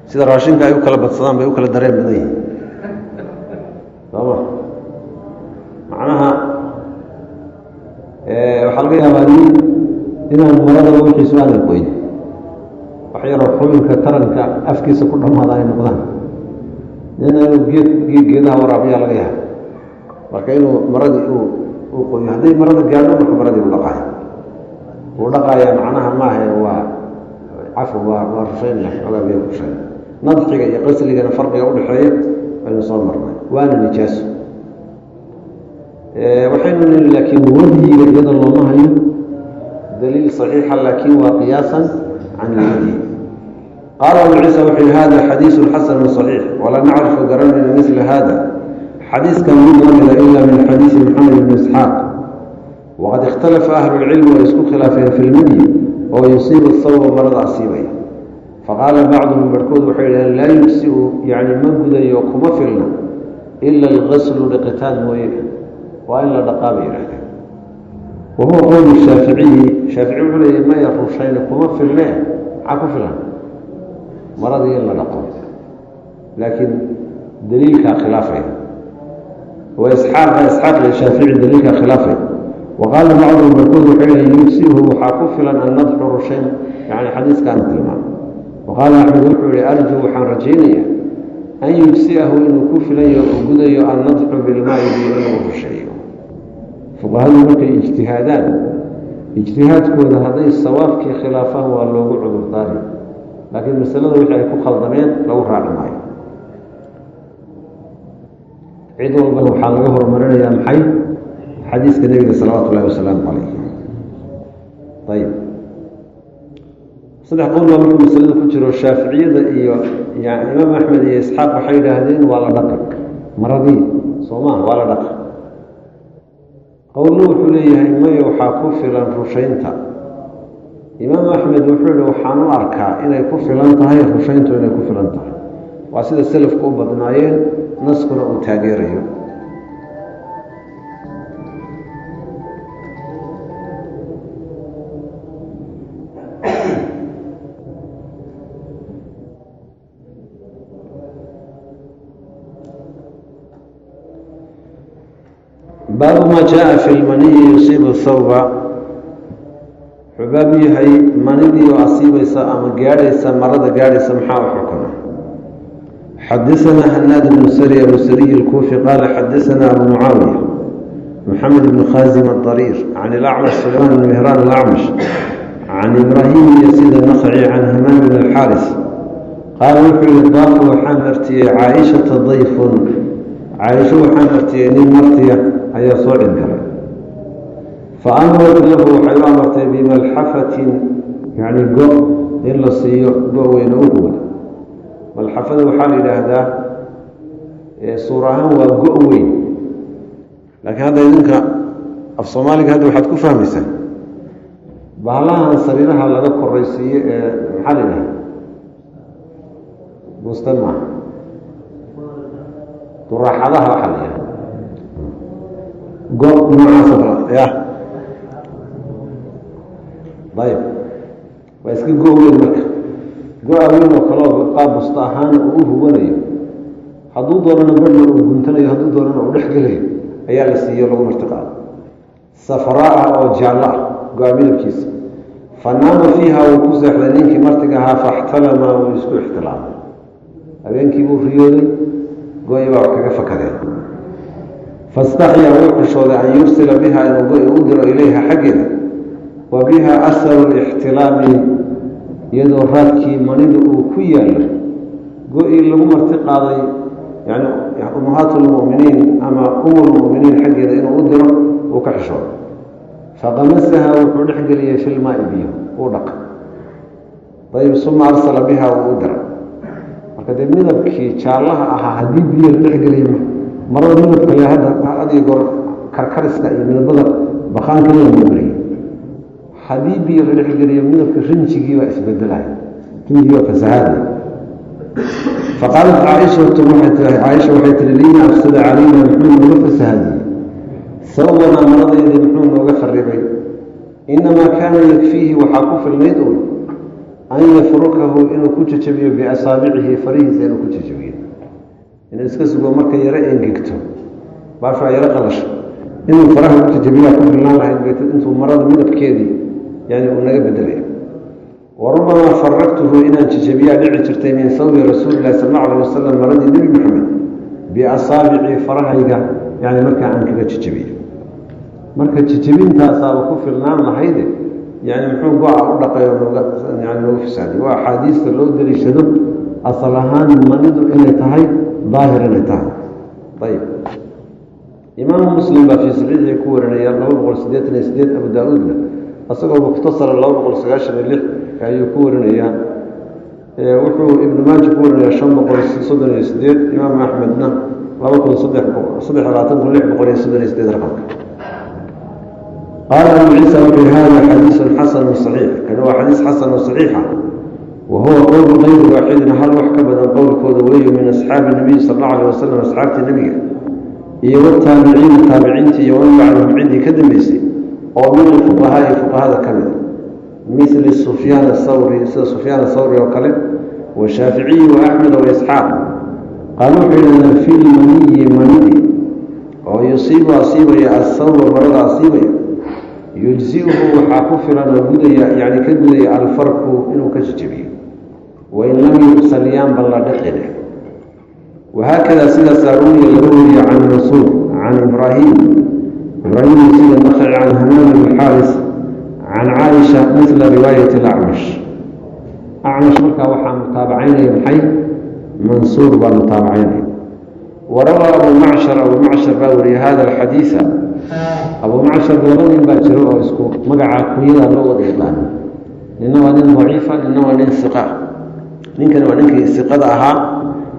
Sida raashinka ay u kala badsadaan bay u kala dareen badan yihin, soo ma? Macnaha waxaa laga yaabaa nin inaan maradaba wixiisu aanay qoyn, wax yaroo xubinka taranka afkiisa ku dhamaada ay noqdaan, nina inuu geed geedaha waraabiyaa laga yaaba. Marka inuu maradii uu qoyo, hadday marada gaadho, marka maradii u dhaqaayo, uu dhaqaaya macnaha maaha, waa cafwan, waa rushaynaya, xoogaa biyo rushayn. Nadxiga iyo qasligana farqiga udhexeeya waynu soo marnay, waana nijaaso waxaynu niri, laakiin wadyiga iyada looma hayo daliil saxiixa, laakiin waa qiyaasan can ilmadyi. Qaala Abu Ciisa wuxuu yihi hada xadiisu xasanu صaxiix, walaa nacrifu garanayno mila hada xadiiskan mid lamida ila min xadiisi Maxamed ibni Isxaaq. Waqad ikhtalafa ahlu lcilmi, way isku khilaafeen fi lmadyi oo yusiibu thawba marada asiibaya. Faqaala bacduhum, barhkood waxay yidhaheen laa yujsiu, yani ma gudayo, kuma filna ila algaslu, dhiqitaan mooye, waa in la dhaqaa bay yidhahdeen. Wa huwa qowlu Shaaficiyi. Shaafici wuxuu leeyahy maya, rushayna kuma filnee, maxaa ku filan maradii in la dhaqo, laakiin daliilkaa khilaafaya wa Isxaaqa, Isxaaq iyo Shaafici daliilkaa khilaafaya. Wa qaala bacduhum, barhkood waxay yidhahdeen yujsihu, waxaa ku filan annadxu, rushayn, yani xadiiskaana tilmaamay. Waqaala Axmed wuxuu yihi arjuu, waxaan rajaynaya an yujsiahu, inuu ku filayo oo gudayo annadxu bilmaai, biyo in lagu rusheeyo. Fuqahadu markay ijtihaadaan, ijtihaadkooda hadday sawaabkii khilaafaan waa loogu cudurdaari, laakiin masalada wixii ay ku khaldameen lagu raaci maayo. Cid walbana waxaa laga horumarinayaa maxay? Xadiiska Nebiga salawaatu ullahi wasalaamu calayh. Ayib, saddex qowl baa marka masalada ku jiro. Shaaficiyada iyo yani Imaam Axmed iyo Isxaaq waxay yidhaahdeen waa la dhaqi maradii, soo maa? Waa la dhaqi. Qowlna wuxuu leeyahay maya, waxaa ku filan rushaynta. Imaam Axmed wuxuu yihi waxaan u arkaa inay ku filan tahay rushayntu, inay ku filan tahay waa sida selafku u badnaayeen, naskuna uu taageerayo. Baabu ma jaءa fi lmaniyi yusiibu thawba. Wuxuu baabu yahay manidii oo asiibaysa ama gaadhaysa marada gaadhaysa, maxaa u xukuma? Xadaثna Hanaad bnu sari, Abu Sariy اlkuufi, qaala xadaثna Abu Mucaawiya Moxamed bn Khazim aلdariir can اlacmash Sulayman bn Mihraan alacmash can Ibraahim bn Yasiid الnakci can Hamaam bn اlxaaris qaala wuxuu yihi daafa waxaa martiyey Caaishata dayfun, Caaisho waxaa martiyey nin martiya ayaa soo cidgalay. Fa amarat lahu, waxay u amartay bimalxafatin, yacni go in la siiyo, go weyne u huwada. Malxafada waxaa la yidhaahdaa suur ahaan waa go weyn, laakiin hadda idinka af Soomaaliga hadda waxaad ku fahmaysaa bahalahan sariiraha laga koraysiiyo ee maxaa la yidhahda? Busta maaha. Duraaxadaha waxaa la yidhaha go noocaas oo kale ya. Ayib, waa iska go weyn. Marka go-a weyn oo kaleo qaab busta ahaana uu u huganayo, hadduu doonana badhna uu guntanayo, hadduu doonana uu dhex gelayo, ayaa la siiyo lagu marti qaado. Safraa oo jaallo ah go-a midabkiisa. Fa naama fiiha, wuu ku seexday ninkii martiga ahaa. Faxtalama, wuu isku ixtilaamay. Habeenkii buu riyooday, go-i baa wax kaga fakadeen. Fastaxyaa, wuu xishooday, an yursila biha, inuu go-i u diro, ilayha xaggeeda, wa biha aharu lixtilaami, iyadoo raadkii manida uu ku yaallo go-ii lagu marti qaaday. Yani ummahaat lmuminiin ama umulmuminiin xaggeeda inuu u diro uu ka xishooday. Faqamasaha, wuxuu dhex geliyey, fi lmaai, biyo uu dhaqa. Ayib, suma arsala biha, wuu u diray. Marka dee midabkii jaallaha ahaa haddii biyo la dhexgeliyo, marada midabka le hadda had iyo goor karkariska iyo midabada baqaanka la marmariyo, haddii biyo la dhexgeliyo, midabka rinjigii baa isbedelaya, rinjigii baa fasahaadaya. Faqaalat caaishatu, waxay tii Caaisha, waxay tihi: "Lima afsada calayna?" Muxuu nooga fasahaadiyey? "Sawbanaa," maradeydii muxuu nooga kharibay? "Inamaa kaana yakfiihi," waxaa ku filnayd uun, "an yafrukahu," inuu ku jajabiyo, "biasaabicihi," farihiisa inuu ku jajabiyo, inuu iska sugo markay yaro engegto, baashaa yaro qalasho, inuu faraha ku jajabiyaa ku filnaan lahayd bay, intuu marada midabkeedii yani uu naga bedelayo. "Warubamaa faragtuhu," inaan jajabiyaa dhici jirtay, "min sawbi rasuuli illahi sal allau alayh wasalam," maradii Nebi Maxamed, "biasaabicii," farahayga yani markaa aan kaga jajabiyo. Marka jajabintaasaaba ku filnaan lahayde, yani muxuu go-a u dhaqay oo nooga yani nooga fasaadiy? Waa axaadiista loo daliishado asal ahaan manidu inay tahay daahir inay tahay. Ayib, Imaamu Muslim baa fii saxiixii ku warinaya 288. Abu Daa-uudna isagoo mukhtasara 296 ayuu ku warinayaa. Wuxuu Ibnu Maaja ku warinaya 538, Imaam Axmedna 2023,638 raqamka. Qaala Abu Ciisa, wuxuu yihi: "Hada xadiisun xasanu saxiix." Kani waa xadiis xasan oo saxiixa. Wa huwa qowlu kayri waaxidin, hal wax ka badan qowlkooda weeyo, min asxaabi nabiy sal allau alayh wasalam, asxaabtii nebiga iyo wataabiciina, taabiciintii, iyo waman bacdahum, ciddii ka dambeysay, oo min alfuqahaai, fuqahada ka mida, mili Sufyaan athawri, sida Sufyaan athawri oo kale, washaaficiyi wa Axmed wa Isxaaq. Qaalu, wuxuu yidhahdeen: fi lmaniyi, manidi oo yusiibu, asiibaya, athawba, marada asiibaya, yujziuhu, waxaa ku filan oo gudaya, yani ka gudaya, alfarku, inuu ka jajabiyo, wain lam yuqsal, yaanba la dhiqine. Wahaakada, sidaasaa, ruwiya, laga wariye, can Mansuur, can Ibraahim, Ibraahim sida Naqci, can Hamaam ibn Xaaris, can Caaisha, mila riwaayat alacmash. Acmash markaa waxaa mutaabacaynaya maxay? Mansuur baa mutaabacaynaya. Warawaa Abu Macshar, Abu Macshar baa wariyay hada alxadiisa. Abu Macshar laba nin baa jiro oo isku magaca kunyada loo wada yaqaano. Nina waa nin daciifa, nina waa nin iqa. Ninkani waa ninkii iqada ahaa,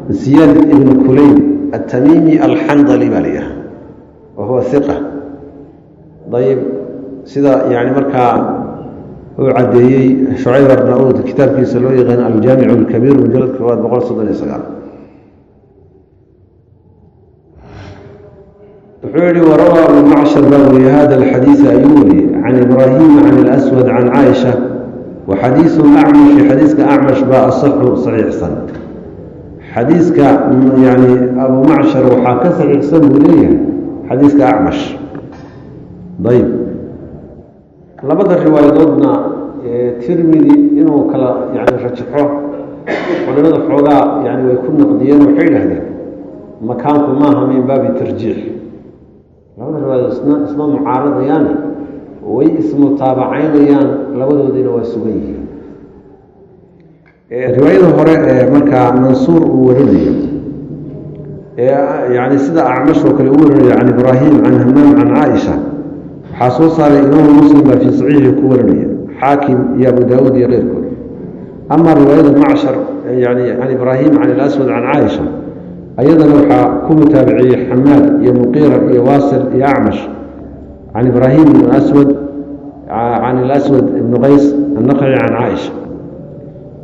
Ziyaad ibnu Kulayb Atamimi Alxandali baa la yidhaha, wa huwa iqa. Ayib, sida yani markaa uu caddeeyey Shucayb Arnaud kitaabkiisa loo yaqaan Aljaamic alkabiir, mujalad koowaad, 139. Wuxuu yihi: warawaa Abu Macshar baa wariyey hada alxadiisa ayuu wariyey, can Ibraahima, can اlaswad, can Caaisha. Wa xadiisu acmashi, xadiiska Acmash baa asaxu, saxiixsan. Xadiiska yani Abu Macshar waxaa ka saxiixsan buu leeyahay xadiiska Acmash. Ayb, labada riwaayadoodna Tirmidi inuu kala yani rajaxo culimada xoogaa yani way ku naqdiyeen. Waxay idhahdeen makaanku maaha min baabi tarjiix. Labada riwaayadood isma mucaaradayaane, way ismutaabacaynayaan, labadoodiina waa sugan yihiin. Riwaayada hore ee markaa Mansuur uu warinayo, yani sida Acmash oo kale uu warinayo, can Ibraahim, can Hamaam, can Caaisha, waxaa soo saaray Imaamu Muslim baa fii saxiixi ku warinaya, Xaakim iyo Abu Daawuud iyo keyrkood. Ama riwaayada Macshar, yani can Ibraahim, can ilaswad, can Caaisha, ayadana waxaa ku mutaabiciyey Xamaad iyo Muqiira iyo Waasil iyo Acmash, can Ibraahim ibn aswad, can ilaswad ibnu Qays Annaqci, can Caaisha.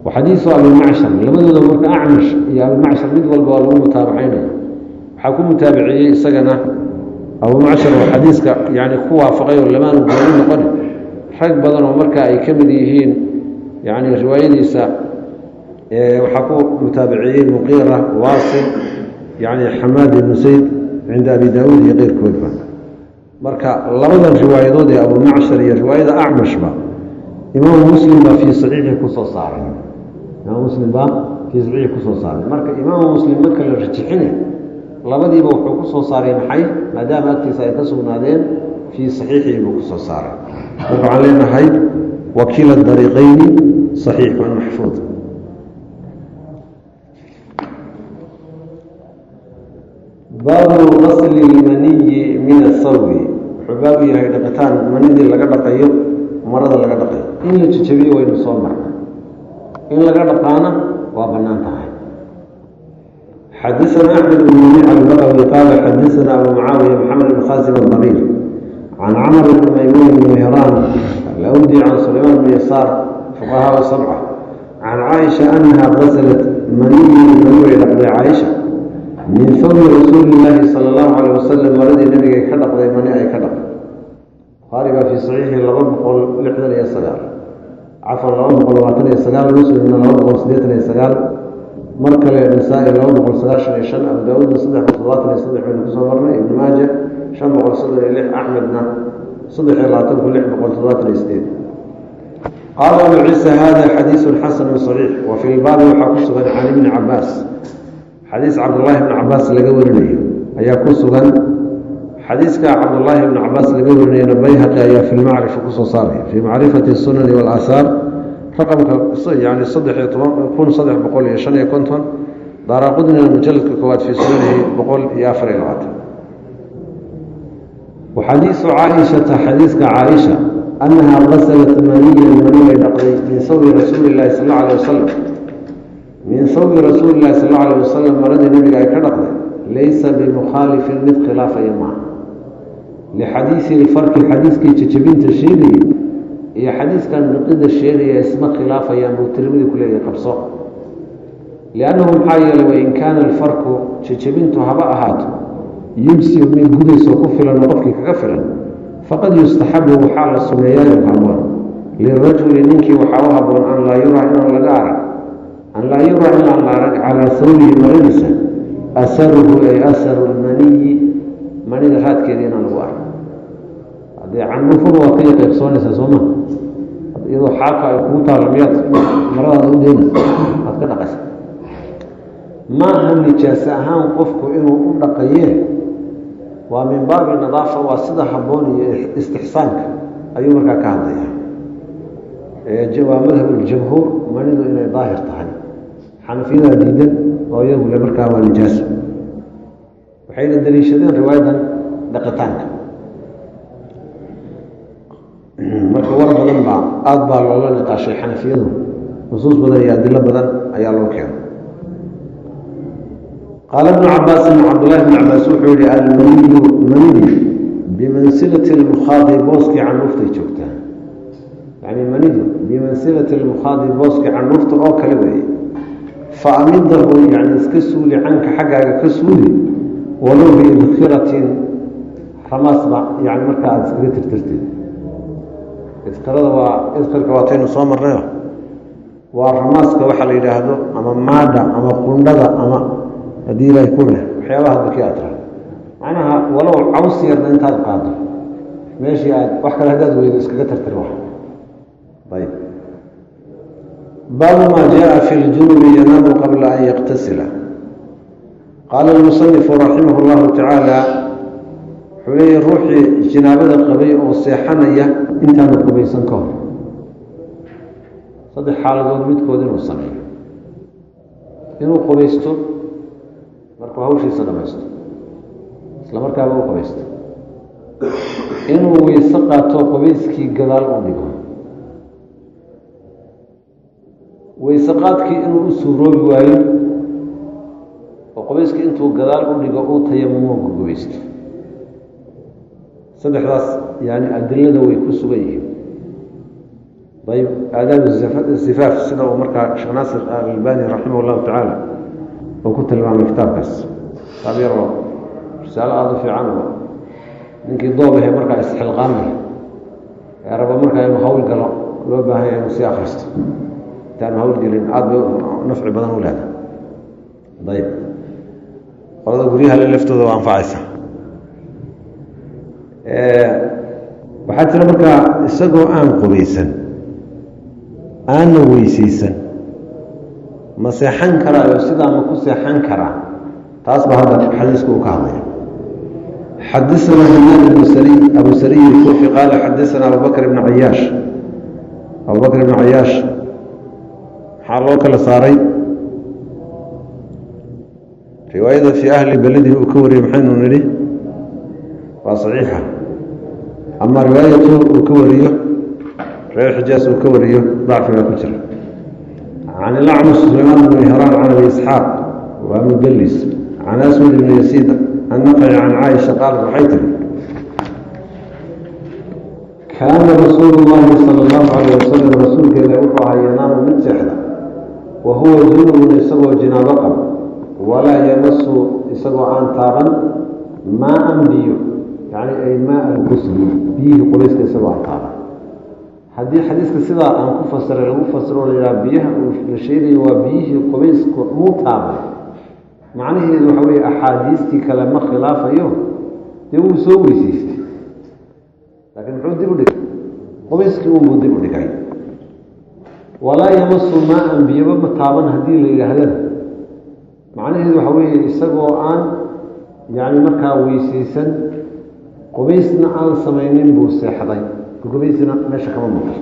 Wa xadiisu Abi Macshar, labadooda marka Acmash iyo Abi Macshar mid walba waa lagu mutaabacaynaya. Waxaa ku mutaabiciyey isagana Abu Macshar oo xadiiska yani ku waafaqay oo lamaanu gooni noqon, rag badan oo markaa ay ka mid yihiin yani riwaayadiisa. Waxaa ku mutaabiciyey Muqiira, Waasil, yani Xamaad ibnu Sayd cinda Abi Daauud iyo keyrkoodba. Marka labadan riwaayadood ee Abu Macshar iyo riwaayada Acmashba Imaamu Muslim baa fii saxiixi kusoo saaray, Imaamu Muslim baa fii saxiixi kusoo saaray. Marka Imaamu Muslim marka la rajixinay labadiiba wuxuu ku soo saaray maxay? Maadaama agtiisa ay ka sugnaadeen, fii saxiixihi buu kusoo saaray. Marka waxaan leenahay wakiila dariiqayni saxiixun maxfuud. Baabu gasli lmaniyi min athawbi, wuxuu baabu yahay dhaqitaan manidii laga dhaqayo marada laga dhaqayo. In la jejebiyo waynu soo marnay, in laga dhaqaana waa bannaan tahay. Xadaثna Axmed bn Maniic albagawi qaala xadaثna Abu Mucaawiya Maxamed bn Khaasim adariir can Camr bni Maymuun bni Mihraan alawdi can Sulaymaan bn Yasaar, fuqahaa sabca, can Caaisha anaha gasalat maniyi, mani way dhaqday Caaisha, min thawbi rasuuli illaahi sala allahu calayh wasalam, maradii nabigay ka dhaqday, mani ay ka dhaqday. Bukhaari baa fii saxiixi 269, cafwan, 229, Muslimna 289, mar kale Nasaa-i 295, Abu Daawuudna 373 baynu kusoo marnay, Ibnu Maaja 536, Axmedna 23678. Qaala Abu Ciisa: hada xadiisu xasanu saxiix. Wa fi lbaabi waxaa ku sugan can Ibni Cabaas, xadiis Cabdullaahi bni Cabaas laga warinayo ayaa ku sugan. Xadiiska Cabdullaahi bni Cabaas laga warinayana Bayhaqi ayaa fi lmacrifa kusoo saaraya, fii macrifati sunani waalaahaar, raqamka yani 13355, Daaraqudnina mujaladka koowaad fii sunanihi 124. Waxadiisu Caaishata, xadiiska Caaisha, annahaa gasalat maniyan, mani way dhaqday, min sawbi rasuuli illahi sal alla alay wasalam, min sawbi rasuuli illahi sal alla alayh wasalam, maradii nabiga ay ka dhaqday, laysa bimukhaalifin, mid khilaafaya maaha, lixadiisi lfarki. Xadiiskii jejebinta sheegayay iyo xadiiskan dhiqida sheegaya isma khilaafayaan buu Tirmidi ku leeyahay. Qabso, liannahu maxaa yeelay, wain kaana alfarku, jejebintu haba ahaato, yujsiu, mid gudaysoo ku filan oo qofkii kaga filan, faqad yustaxabu, waxaa la suneeyaayo haboon, lirajuli, ninkii waxaa u haboon, an laa yuraa, inaan laga arag, an laa yuraa, inaan la arag, calaa sawbihi, maradiisa, asaruhu ay asaru lmaniyi, manida raadkeeda inaan lagu arag. Haddee canufaba waad ka yaqiiqsoonaysaa, soo ma? Iyadoo xaaka ay kugu taalla miyaad maradaada u deynaysa? Waad ka dhaqaysa. Maaha nijaase ahaan qofku inuu u dhaqaye, waa min baabi nadaafa, waa sida habboon iyo istixsaanka ayuu markaa ka hadlaya. Waa madhab ljamhuur manidu inay daahir tahay. Xanafiyada diidan oo iyagu le markaa waa nijaaso, waxayna daliishadeen riwaayadan dhaqitaanka. Marka war badan baa aada baa loola niqaashay xanafiyadu, nusuus badan iyo adilo badan ayaa loo keenay. Qaala Ibnu Cabaasin, Cabdullahi bni Cabaas wuxuu yihi: almaniyu, manidi, bimansilati lmukhaadi, booskii candhuuftay joogtaa. Yani manidu bimansilati lmukhaadi, booskii candhuufta oo kale weeye. Fa amidahu, yani iska suuli, canka, xaggaaga ka suuli, walow biidkhiratin, ramaasba yani markaa aada iskaga tirtirtid. Idkhirada waa idkhirka, waataynu soo marnayo, waa ramaaska waxaa la yidhaahdo ama maadha ama qundhada ama haddii Ilaahay ku leh waxyaabaha dadkii aad tira, macnaha walow caws yarna intaad qaado meeshii aad wax kale haddaad weydo iskaga tirtir wax. Ayb. Baabu ma jaءa fi ljunubi yanaamu qabla an yaktasila. Qaala almusanifu raximah اllahu tacaala, wuxuu leeyahy ruuxii jinaabada qabay oo seexanaya intaanu qubaysan ka hor, saddex xaaladood midkood inuu sameeyo: inuu qubaysto markuu hawshiisa dhamaysto, isla markaaba u qubaysto; inuu weyse qaato, qubayskii gadaal u dhigo; weyse qaadkii inuu u suuroobi waayo oo qubayskii intuu gadaal u dhigo uu tayamumo, gugubaysto. Saddexdaas yani adilada way ku sugan yihiin. Ayb, aadaab zifaaf sida uu markaa Sheekh Naasir Alalbani raximah llahu tacaala uu ku tilmaamay kitaabkaas, kitaab yaroo Tusaale aada u fiican oo ninkii doobahe markaa isxilqaamaya ee raba markaa inuu hawl galo, loo baahan yahay inuu sii akhristo intaanu hawlgelin, aada bay nafci badan u leedahay. Ayib, qolada guryaha le laftooda waa anfacaysa. Waxaa jira markaa isagoo aan qubaysan, aanna weysaysan, ma seexan karaayo? Sidaa ma ku seexan karaa? Taas baa hadda xadiisku uu ka hadlaya. Xadaثna hanaad ibnu sariy, abu sariy الkuufi, qaala xadaثna abu bakr ibn cayaash. Abu bakr ibn cayaash maxaa loo kala saaray? Riwaayada fii ahli beladihi uu ka wariyey maxaynu nidhi? Waa saxiixa. Ama riwaayatu uu ka wariyo reer Xijaas uu ka wariyo, dacfi baa ku jira. Can ilacmash Sulaymaan bn Mihraan, can Abi Isxaaq, waa mudlis, can Aswad ibn Yasiid annaqci, can Caaisha qaalat, waxay tiri: "Kaana rasuulu llahi sala allahu calayh wasalam, rasuulka Ilahi wuxuu ahaa, yanaamu mid seexda, wa huwa junubun, isagoo jinaabo qaba, walaa yamasu, isagoo aan taaban, maaan biyo, yacni ay maa algusli, biyihii qubayska isagoo aan taaban." Haddii xadiiska sidaa aan ku fasiray lagu fasiro, la yidhaha biyaha uu la sheegayo waa biyihii qubaysku muu taaban, macnaheedu waxa weeye axaadiistii kale ma khilaafayo. Dee wuu soo weysaystay, laakiin muxuu dib u dhigay? Qubayskii unbuu dib u dhigay. Walaa yamasu maaan, biyaba ma taaban haddii la yidhaahdana, macnaheedu waxa weeye isagoo aan yacni markaa weysaysan, qubaysna aan samaynin buu seexday, qubaysna meesha kama muuqato.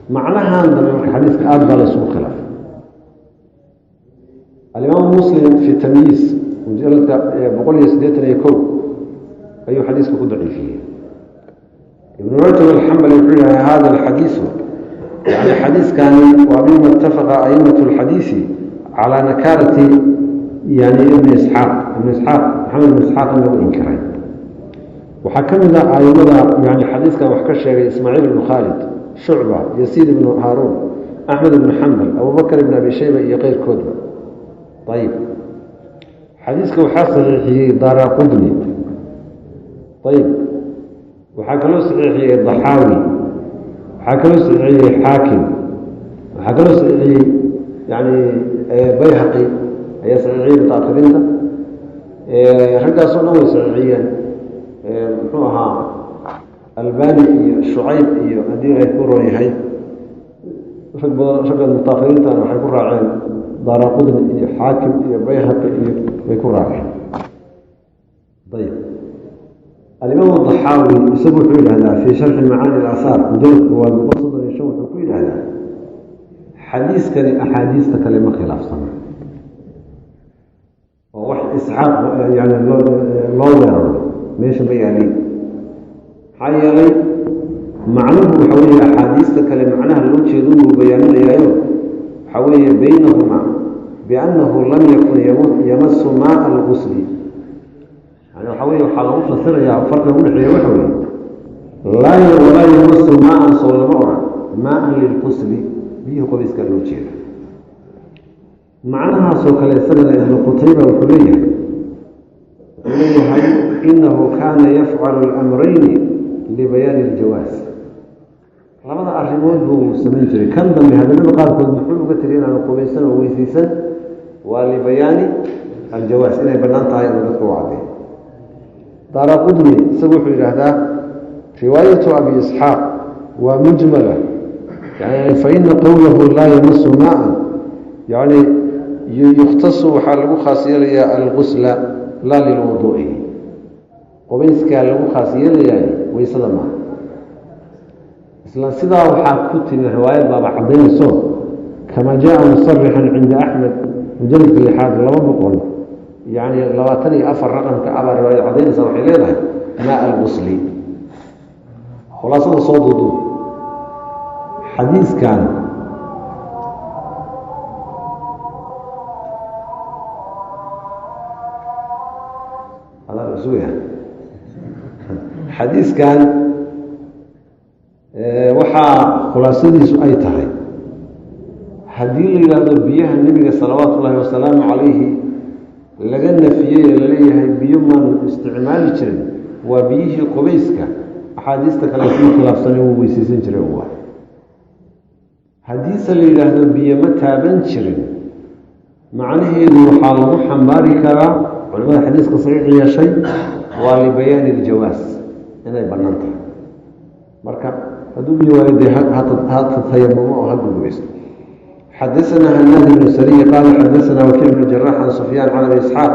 Macnahan dambe marka xadiiska aada baa la isugu khilaafay. Alimaamu Muslim fi Tamyiis, mujaladka 181, ayuu xadiiska ku daciifiyey. Ibnu Rajab Alxambali wuxuu yihaha: "Hada alxadiisu," yani xadiiskani, "waa mima itafaqa aimatu alxadiisi calaa nakaarati," yani Ibn Isxaaq, Ibn Isxaaq, Maxamed ibn Isxaaq in lagu inkiray. Waxaa ka mid a aimada yani xadiiskan wax ka sheegay Ismaaciil ibnu Khaalid, Shucba, Yasiid ibnu Haaruun, Axmed ibnu Xambal, Abubakr ibn Abi Shayba iyo keyrkoodba. Ayib, xadiiska waxaa saxiixiyey Daara Qudni. Ayib, waxaa kaloo saxiixiyey Daxaawi, waxaa kaloo saxiixiyey Xaakim, waxaa kaloo saxiixiyey yani Bayhaqi ayaa saxiixiyey. Mutaahiriinta raggaasoo dhan way saxiixiyeen. Muxuu ahaa, Albani iyo Shucayb iyo haddii ay ku ron yahay rag badan, ragga mutaahiriintana waxay ku raaceen Daara Qudni iyo Xaakim iyo Bayhaqi iyo way ku raaceen. Ayib, alimaam Daxaawi isagu wuxuu yidhahdaa fii sharxi macaani alaahaar, mujalad koowaad, 135, wuxuu ku yidhahdaa: "Xadiiskani axaadiista kale ma khilaafsana oo wax Isxaaq yani loo weeraro meesha ma yaaliin. Maxaa yeelay macnuhu waxa weeye axaadiista kale macnaha loo jeedo buu bayaaminayaayo, waxaa weeye baynahuma biannahu lam yakun yamasu maaa algusli." Yani waxaa weye waxaa lagu fasirayaa farqiga udhexeeya waxa weye laa walaa yamasu maaan, soo lama oran maaan lilqusli, biyihii qubayskaa loo jeeda. Macnahaasoo kale isagana Ibnu Qutayba wuxuu leeyahay: "Inahu kaana yafcalu alamrayni libayaani iljawaas." Labada arrimood buu samayn jiray. Kan dambe habeenada qaarkood muxuu uga tegay inaanu qubaysan oo weysaysan? Waa libayaani aljawaas, inay bannaan tahay inuu dadka u caddeeyo. Daara Qudni isagu wuxuu yidhaahdaa: "Riwaayatu Abi Isxaaq waa mujmala, yani faina qowlahu laa yamasu maaan yani yukhtasu, waxaa lagu khaas yeelayaa algusla laa lilwuduu'i, qubayskaa lagu khaas yeelayaay, weysada maaha." Isla sidaa waxaa ku timi riwaayad baaba caddaynayso, kama jaءa musarixan cinda Axmed, mujaladka lixaad, 200 yani 24 raqamka abaa riwaayad caddaynaysa. Waxay leedahay maa algusli. Khulaasada soo duuduub xadiiskan sugaya, xadiiskan waxaa khulaasadiisu ay tahay, haddii la yidhaahdo biyaha Nebiga salawaatu ullaahi wasalaamu calayhi Laga nafiyey ee laleeyahay biyo maanu isticmaali jirin waa biyihii qubayska. Axaadiista kale sii khilaafsanay, wuu weysaysan jiray. Waa haddiise la yidhaahdo biyo ma taaban jirin, macnaheedu waxaa lagu xambaari karaa, culimada xadiiska saxiix yeeshay, waa libayaani iljawaas, inay bannaan tahay. Marka hadduu biyo waayo, dee ha tayamumo oo ha gurgubaysto. Xadaثna hanaad بن sariy qaala xadaثna wakiic بن jarax can sufyaan can abi isxaaq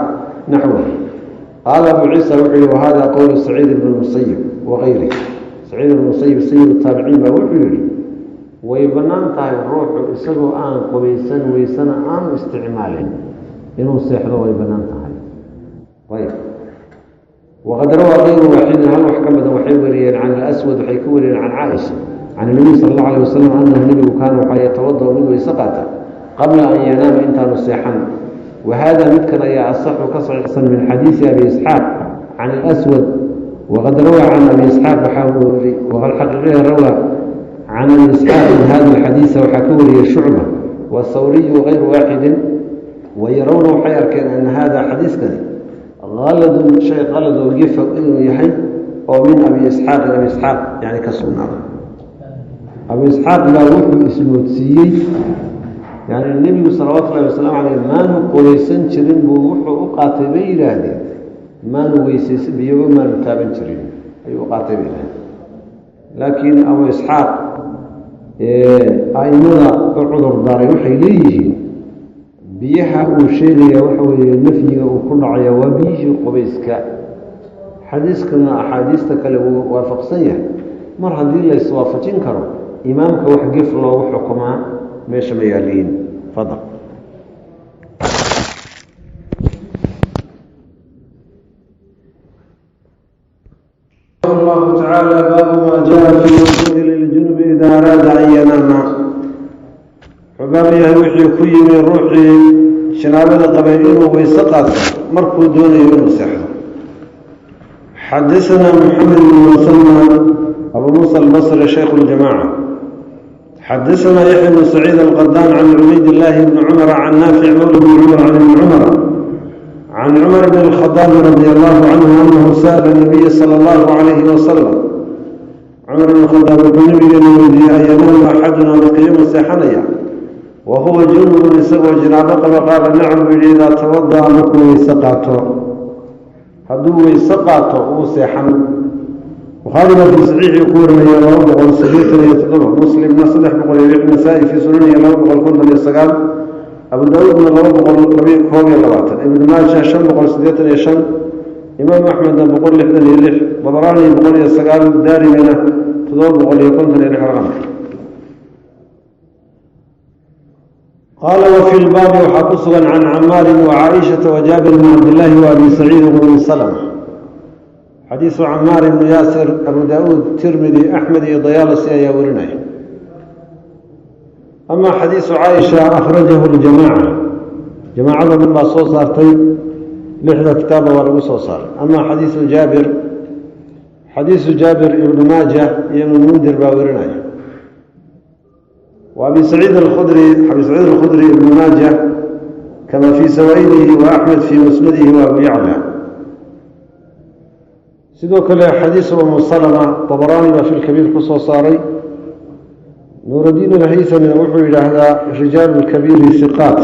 naxw. Qaala abu ciisa wuxuu yihi: wahada qowlu saciid ibn musayib wagayrih. Saciid ibn musayib, sayid taabiciin, baa wuxuu yihi way bannaan tahay ruuxu isagoo aan qubaysan, weysana aanu isticmaalin, inuu seexdo way bannaan tahay. Ayb, waqad rawaa kayru waaxidin, hal wax ka badan waxay wariyeen, can alaswad waxay ka wariyeen, can caaisha, can nabiy sala allahu alayh wasalam, anahu nebigu kaana waxaa yatawadau mid weyse qaata qabla an yanaama, intaanu seexan. Wa hada midkan ayaa asaxu, ka saxiixsan, min xadiisi abi isxaaq can alaswad. Waqad rawaa can abi isxaaq, waxaa waqad xaqiiqiya rawaa can abi isxaaqin hada alxadiisa, waxaa ka wariyey Shucba wasawriyu gayru waaxidin. Wayarawna, waxay arkeen, ana hada xadiiskani haladun, shay qalad oo gefa inuu yahay oo min abi isxaaqin, abi isxaaq yani ka sugnaaday. Abu isxaaq baa wuxuu ismoodsiiyey, yani nebigu salawaatu ullahi wasalaamu caleyh maanu qubaysan jirin buu wuxuu u qaatay, bay yidhaahdeen, maanu weysaysa, biyoba maanu taaban jirin ayuu u qaatay, bay yidhahdeen. Laakiin abu isxaaq aimada u cudur daaray waxay leeyihiin biyaha uu sheegaya waxa weeye nafyiga uu ku dhacaya waa biyihii qubayska, xadiiskana axaadiista kale wuu waafaqsan yahay. Mar haddii la iswaafajin karo, imaamka wax gef loogu xukumaa meesha ma yaaliin. Fadal. الله تعالى: baabu ma jaءa fi lwuduءi liljunubi ida araada an yanaama. Wuxuu baab yahay wixii ku yimi ruuxii janaabada qabay inuu weyse qaato markuu doonayo inuu seexdo. Xadaثna mxamed bn musanى, abu muسى albصri, shaykh اljamaca. Xadaثna yaxya bn saciid alqadan can cubayd illaahi bni cumara can naafic mawla bni cumar can ibni cumara can cumar bn اlkhadaabi radi allahu canhu anahu sa'la nabiya sala allahu calayhi wasalam. Cumar bn khadaab wuxuu nabigeena weydiiyey: ayanaamu axaduna, midkayama seexanaya, wa huwa junubun, isagoo jinaabo qaba? Qaala: nacam, buu yidhi, idaa tawada'a, markuu weyse qaato. Hadduu weyse qaato wuu seexan. Bukhaari baa fii saxiixii ku warinaya 287, Muslimna 306, Nasaa-i fii sunanihi 259, Abu Daawuudna 221, Ibnu Maaja 585, Imaam Axmedna 166, Dabaraani 109, Daarimina 756 raqamka. Qaala: wafi lbaabi waxaa ku sugan can Camaarin wa Caaishata wa Jaabir bni Cabdillaahi wa Abi Saciid bni Salma. Xadiisu Camaar ibnu Yaasir Abu Daauud, Tirmidi, Axmed iyo Dayaalasi ayaa warinaya. Ama xadiisu Caaisha akhrajahu ljamaaca, jamaacada dhan baa soo saartay, lixda kitaabba waa lagu soo saaray. Ama xadiisu Jaabir, xadiisu Jaabir Ibnu Maaja iyo Ibnu Mundir baa warinaya. Wa Abi Saciid alkhudri, Abi Saciid alkhudri Ibnu Maaja kama fii sawaa'idihi, wa Axmed fii musnadihi, wa Abu Yacla. Sidoo kale xadiisu Umu Salama Dabaraani baa fi lkabiir ku soo saaray. Nuuraddiin alhaysamina wuxuu yidhaahdaa rijaalu lkabiiri hiqaat.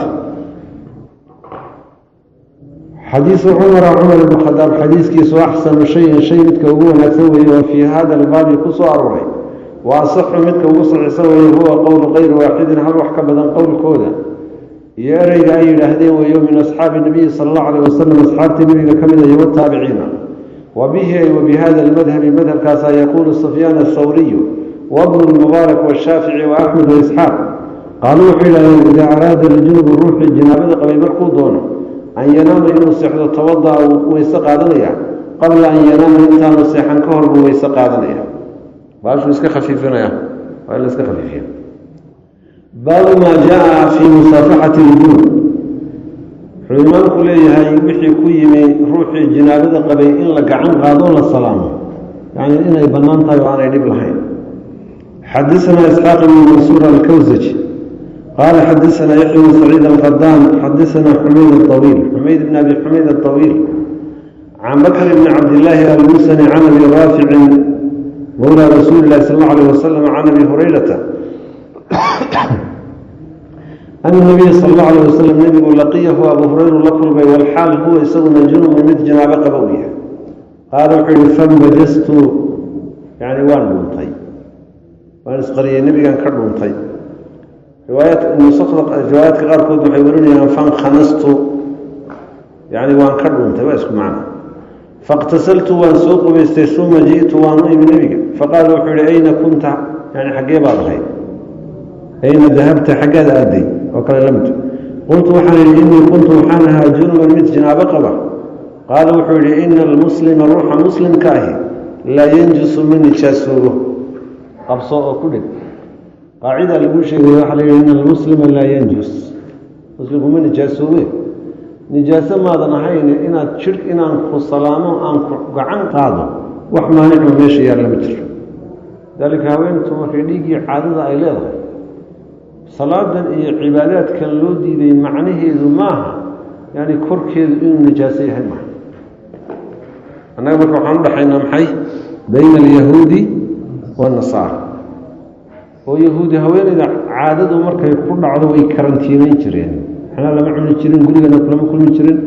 Xadiisu Cumara, Cumar ibnu Khadaab xadiiskiisu, axsanu shayin, shay midka ugu wanaagsan weeye oo fii hada albaabi ku soo aroray, wa asaxu, midka ugu saxiixsan weeye. Huwa qowlu kayri waaxidin, hal wax ka badan qowlkooda iyo ereyga ay yidhaahdeen weeyo, min asxaabi nabiyi sala allahu alayh wasalam, asxaabtii nebiga ka mid iyo wataabiciina. Wa bihi, ay wa bihada almadhabi, madhabkaasaa, yaquulu Sufyaan athawriyu wabnu lmubaarak washaafici wa Axmed wa Isxaaq. Qaaluu, wuxuu yidhahdeen: idaa araada aljunubu, ruuxii janaabada qabay markuu doono, an yanaama, inuu seexdo, tawada'a, wuu weyse qaadanaya, qabla an yanaama, intaanu seexan ka hor buu weyse qaadanaya. Baashuu iska khafiifinaya, waa in la iska khafiifiya. Baabu maa jaa fii musaafaxati ljunub. Wuxuu imaamku leeyahay wixii ku yimi ruuxii jinaabada qabay in la gacan qaado, la salaamo, yacni inay bannaan tahay oo aanay dhib lahayn. Xadasanaa Isxaaq ibnu Mansuur alkawsaj. Qaala xadasanaa Yaxya bn Saciid Alqadaan, xadasanaa Xumayd Awiil, Xumayd bn Abi Xumayd Aطawiil, can Bakr bni Cabdillaahi Almusani, can Abi Raaficin mowlaa rasuuli lahi sal alla alayh wasalam, can Abi Hurayrata ana nabiya sal alla alayh wasalam, nebigu, laqiyahu, Abu Hurayru la kulmay, walxaal huwa isaguna junubun, mid janaabo qaba uu yahay. Qaala wuxuu yihi: "Fambajastu", yani waan dhuuntay, waan isqariyey, nebigan ka dhuuntay. Riwaayaat riwaayaadka qaarkood waxay warinayaan "fankhanastu", yani waan ka dhuuntay, waa isku macno. "Faاqtasaltu", waan soo qubaystay. "Uma ji'tu", waan u imi nebiga. Faqaala wuxuu yihi: "Ayna kunta?" Yani xaggee baad ahayd? "Ayna dahabta?" Xaggaad aaday oo kale la mid. "Qultu", waxaan idhi, "innii kuntu", waxaan ahaa, "junuban", mid janaabo qaba. Qaala wuxuu yihi: "Ina almuslima", ruuxa muslimka ahi, "laa yanjusu", ma nijaasoobo. Qabso oo ku dhig qaacida laguu sheegay. Waxaa la yihi: "Ina almuslima laa yanjus", muslimku ma nijaasoobe. Nijaaso maadan ahayn inaad jidh inaan ku salaamo, aan ku gacan qaado, wax maanicoo meesha yaalla ma jiro. Dalika haweentu markay dhiiggii caadada ay leedahay, salaadan iyo cibaadaadkan loo diiday macnaheedu maaha yani korkeedu inuu nijaaso yahay maaha. Annaga marka waxaan udhaxaynaa maxay? Bayna alyahuudi waannasaara. Oo yahuudi haweeneyda caadadu markay ku dhacdo way karantiinayn jireen, waxna lama cuni jirin, gurigana kulama kulmi jirin.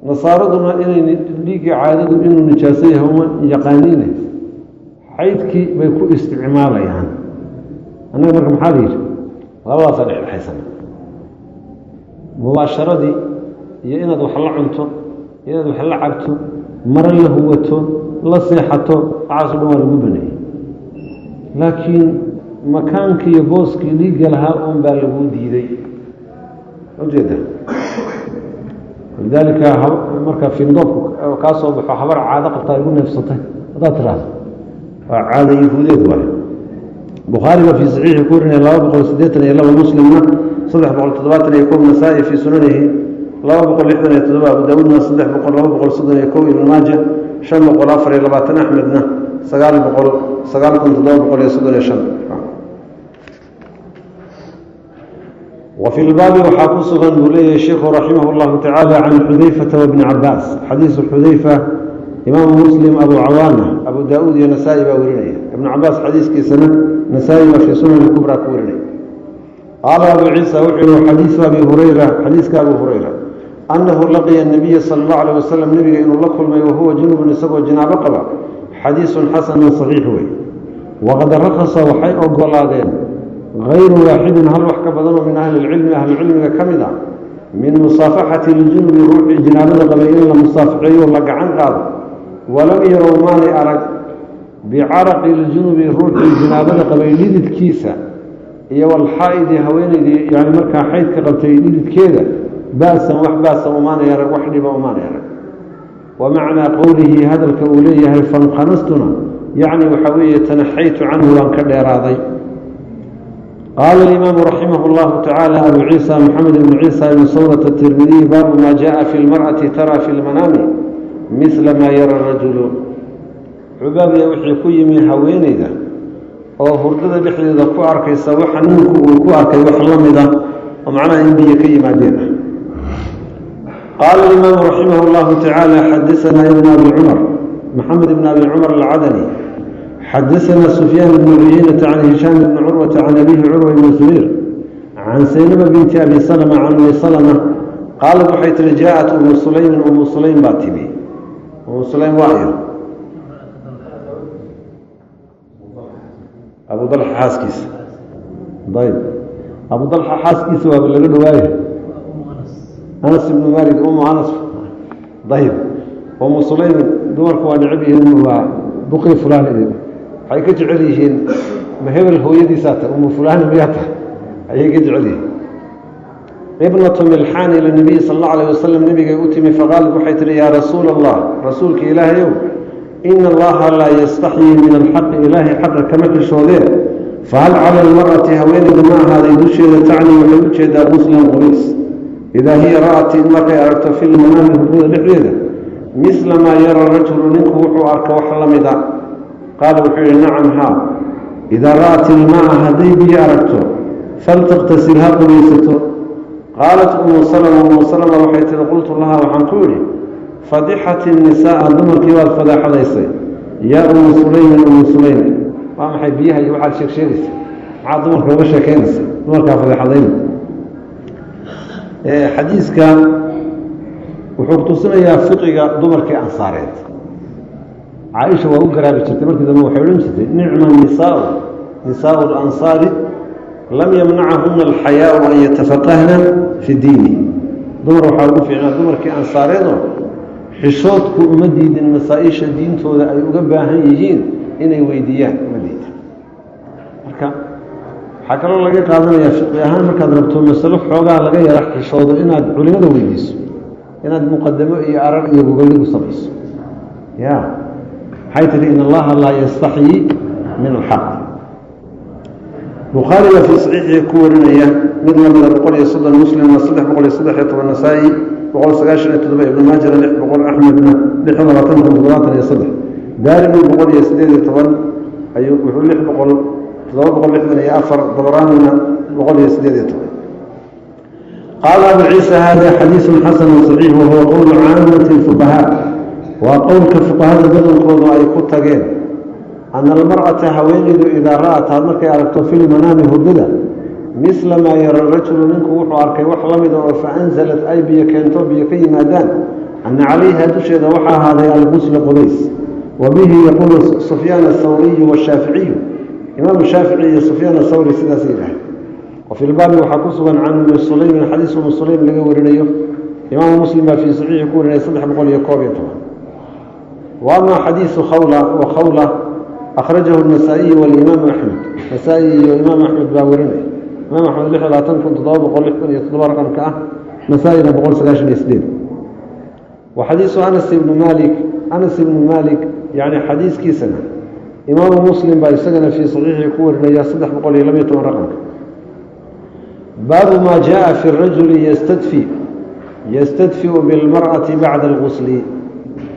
Nasaaraduna inay dhiiggii caadadu inuu nijaaso yahay uma yaqaaniine, xaydkii bay ku isticmaalayaan. Annaga marka maxaa la yidhi? Labadaasaa dhexdhexaysana: mubaasharadii iyo inaad wax la cunto, inaad wax la cabto, maro la huwato, la seexato, waxaaso dhan waa lagu baneeyey. Laakiin makaankii iyo booskii dhiigga lahaa uun baa laguu diiday. Ujeeda walidaalika marka findoobku kaa soo baxo, habar caado qabtaa igu neefsatay haddaad tiraahdo, waa caada yahuudeed waay. Bukhaari baa fii saxiixi ku warinaya 282, Muslimna 371, Nasaa-i fii sunanihi 267, Abu Daawuudna 300 231, Ibn Maaja 524, Axmedna 900 9735. Wa fi lbaabi waxaa ku sugan buu leeyahay sheikhu raximah اllahu tacaala can Xudayfata wabni Cabaas. Xadiisu Xudayfa imaamu Muslim, Abu Cawaana, Abu Daauud iyo Nasaa-i baa warinaya. Ibnu Cabaas xadiiskiisana Nasaa-i baa fii Sunani Kubra ku warinaya. Qaala Abu Ciisa wuxuu yihi: xadiisu Abi Hurayra, xadiiska Abu Hurayra, annahu laqiya nabiya sala allahu alayh wasalam, nebiga inuu la kulmay, wahuwa junubun, isagoo janaabo qaba, xadiisun xasanun saxiix wey. Waqad rakhasa, waxay ogolaadeen, hayru waaxidin, hal wax ka badanoo, min ahli lcilmi, ahlucilmiga ka mid a, min musaafaxati ljunubi, ruuxii janaabada qabay in la musaafaxeeyo, la gacan qaado. Walam yarow, maanay arag, bicaraqi ljunubi, ruuxii janaabada qabay dhididkiisa, iyo walxaa'idi, haweeneydii yani markaa xaydka qabtay dhididkeeda, ba'san, wax ba'sa umaanay arag, wax dhiba umaanay arag. Wa macnaa qowlihi, hadalka uu leeyahay "fanqanastuna", yacni waxaa weeye "tanaxaytu canhu", waan ka dheeraaday. Qaala alimaamu raximah اllahu tacaala Abu Ciisa Moxamed ibnu Ciisa ibnu Sawrat Atirmidiy: baabu maa jaءa fi lmar'ati tara fi lmanaami misla maa yara rajulu. Cubaabya wixii ku yimi haweeneyda oo hurdada dhexdeeda ku arkaysa waxa ninku uu ku arkay wax la mida, oo macnaha in biyo ka yimaadeen ah. Qaala alimaamu raximah اllahu tacaala: xadasanaa ibn Abi Cumar, Maxamed ibn Abi Cumar Alcadani, xadasanaa Sufyaan bnu Cuyeynata, can Hishaam bni Curwata, can abihi Curwa ibni Zubayr, can Saynaba binti Abi Salma, can Umi Salma qaalad, waxay tihi: "Jaaءat Umu Sulaymin", Umu Sulaym baa timi. Umu Sulaym waa ayo? Abu Dalxa xaaskiisa. Ayb, Abu Dalxa xaaskiisa waaba laga dhawaayo, Anas ibnu Malik, Umu Anas. Ayb, Umu Sulaym dumarku waa necab yihiin, waa buqii fulaan, waxay ka jecel yihiin ma hebel hooyadiisaa ta umu fulaani miyaa tahay, ayay ka jecel yihiin. Ibnatu Milxaan ila nabiyi sal allau alayh wasalam, nebigay u timi. Faqaalat, waxay tihi: "Yaa rasuula Allah, rasuulka Ilaahayow, ina allaha laa yastaxyii min alxaqi", Ilaahay xaqa kama xishoodeen, "fahal cala almar'ati", haweeneyda ma ahaaday dusheeda, tacni, waxay u jeedaa, guslan, qubays, idaa hiya ra'at, markay aragto, fi lmanaami, hurdada dhexdeeda, misla maa yara rajulu, ninku wuxuu arka wax la mida? Qaala wuxuu yihi: "Nacam, haa, idaa ra'at ilmaa", hadday biyo aragto, Faltaqtasil, ha qubaysato. Qaalat Umu Salama, Umu Salama waxay tihi: qultu lahaa, waxaan ku idhi: fadixat innisaaa, dumarkii waad fadeexadaysay, yaa Umu Sulaymin. Umu Sulaym, waa maxay biyaha iyo waxaad sheeg sheegaysa? Maxaad dumarka uga sheekeynaysa? Dumarkaa fadeexadayna. Xadiiska wuxuu kutusinayaa fiqiga dumarkii Ansaareed. Caaisha waa u garaabi jirtay. Markii dambe waxay odhan jirtay: nicma nisaau nisaau alansaari, lam yamnacahuna alxayaau an yatafaqahna fi diini. Dumar waxaa ugu fiicnaa dumarkii Ansaareedoo xishoodku uma diidin masaa-isha diintooda ay uga baahan yihiin inay weydiiyaan, uma diidin. Marka waxaa kaloo laga qaadanayaa fiqi ahaan, markaad rabto masalo xoogaa laga yara xishoodo inaad culimada weydiiso, inaad muqadamo iyo arar iyo gogoldhigu samayso. Ya maxay tihi? In Allaha laa yastaxyi min alxaq. Bukhaari baa fii saxiixii ku warinaya mid lamida 130, Muslimna 313, Nasaa-i 197, Ibnu Maajana 600, Axmedna 26073, Daarimi 118 ayuu wuxuu 600 764, Dabaraanina 118. Qaala Abu Ciisa: hada xadiisu xasanu saxiix, wahuwa qowlu caamati lfuqahaa. Waa qowlka fuqahada badankoodu ay ku tageen, ana almar'ata, haweenaydu, idaa ra'at, markay aragto, fi lmanaami, hurdada, misla maa yara rajulu, ninku wuxuu arkay wax la mida, oo fa anzalat, ay biyo keento, biyo ka yimaadaan, ana calayha, dusheeda waxaa ahaaday, algusla, qubays. Wa bihi yaquulu Sufyaan athawriyu washaaficiyu. Imaamu Shaafici iyo Sufyaan athawri sidaas yidhaah. Wa fi lbaabi waxaa ku sugan can Umi Sulaymin, xadiis Umu Sulaym laga warinayo. Imaamu Muslim baa fii saxiixi ku warinaya 311. Wa ama xadiisu Khawla wa Khawla akhrajahu النasaaئiyu walimaamu Axmed. Nasaa-i iyo Imaam Axmed baa warinaya. Imaam Axmed 26767 raqamka ah, Nasaa-ina 198. Wa xadiisu Anas ibnu Malik, Anas ibnu Malik yani xadiiskiisana Imaamu Muslim baa isagana fii saxiixii ku warinaya 312 raqamka. Baabu ma jaءa fi rajuli yastadfiu bilmar'ati bacda algusli.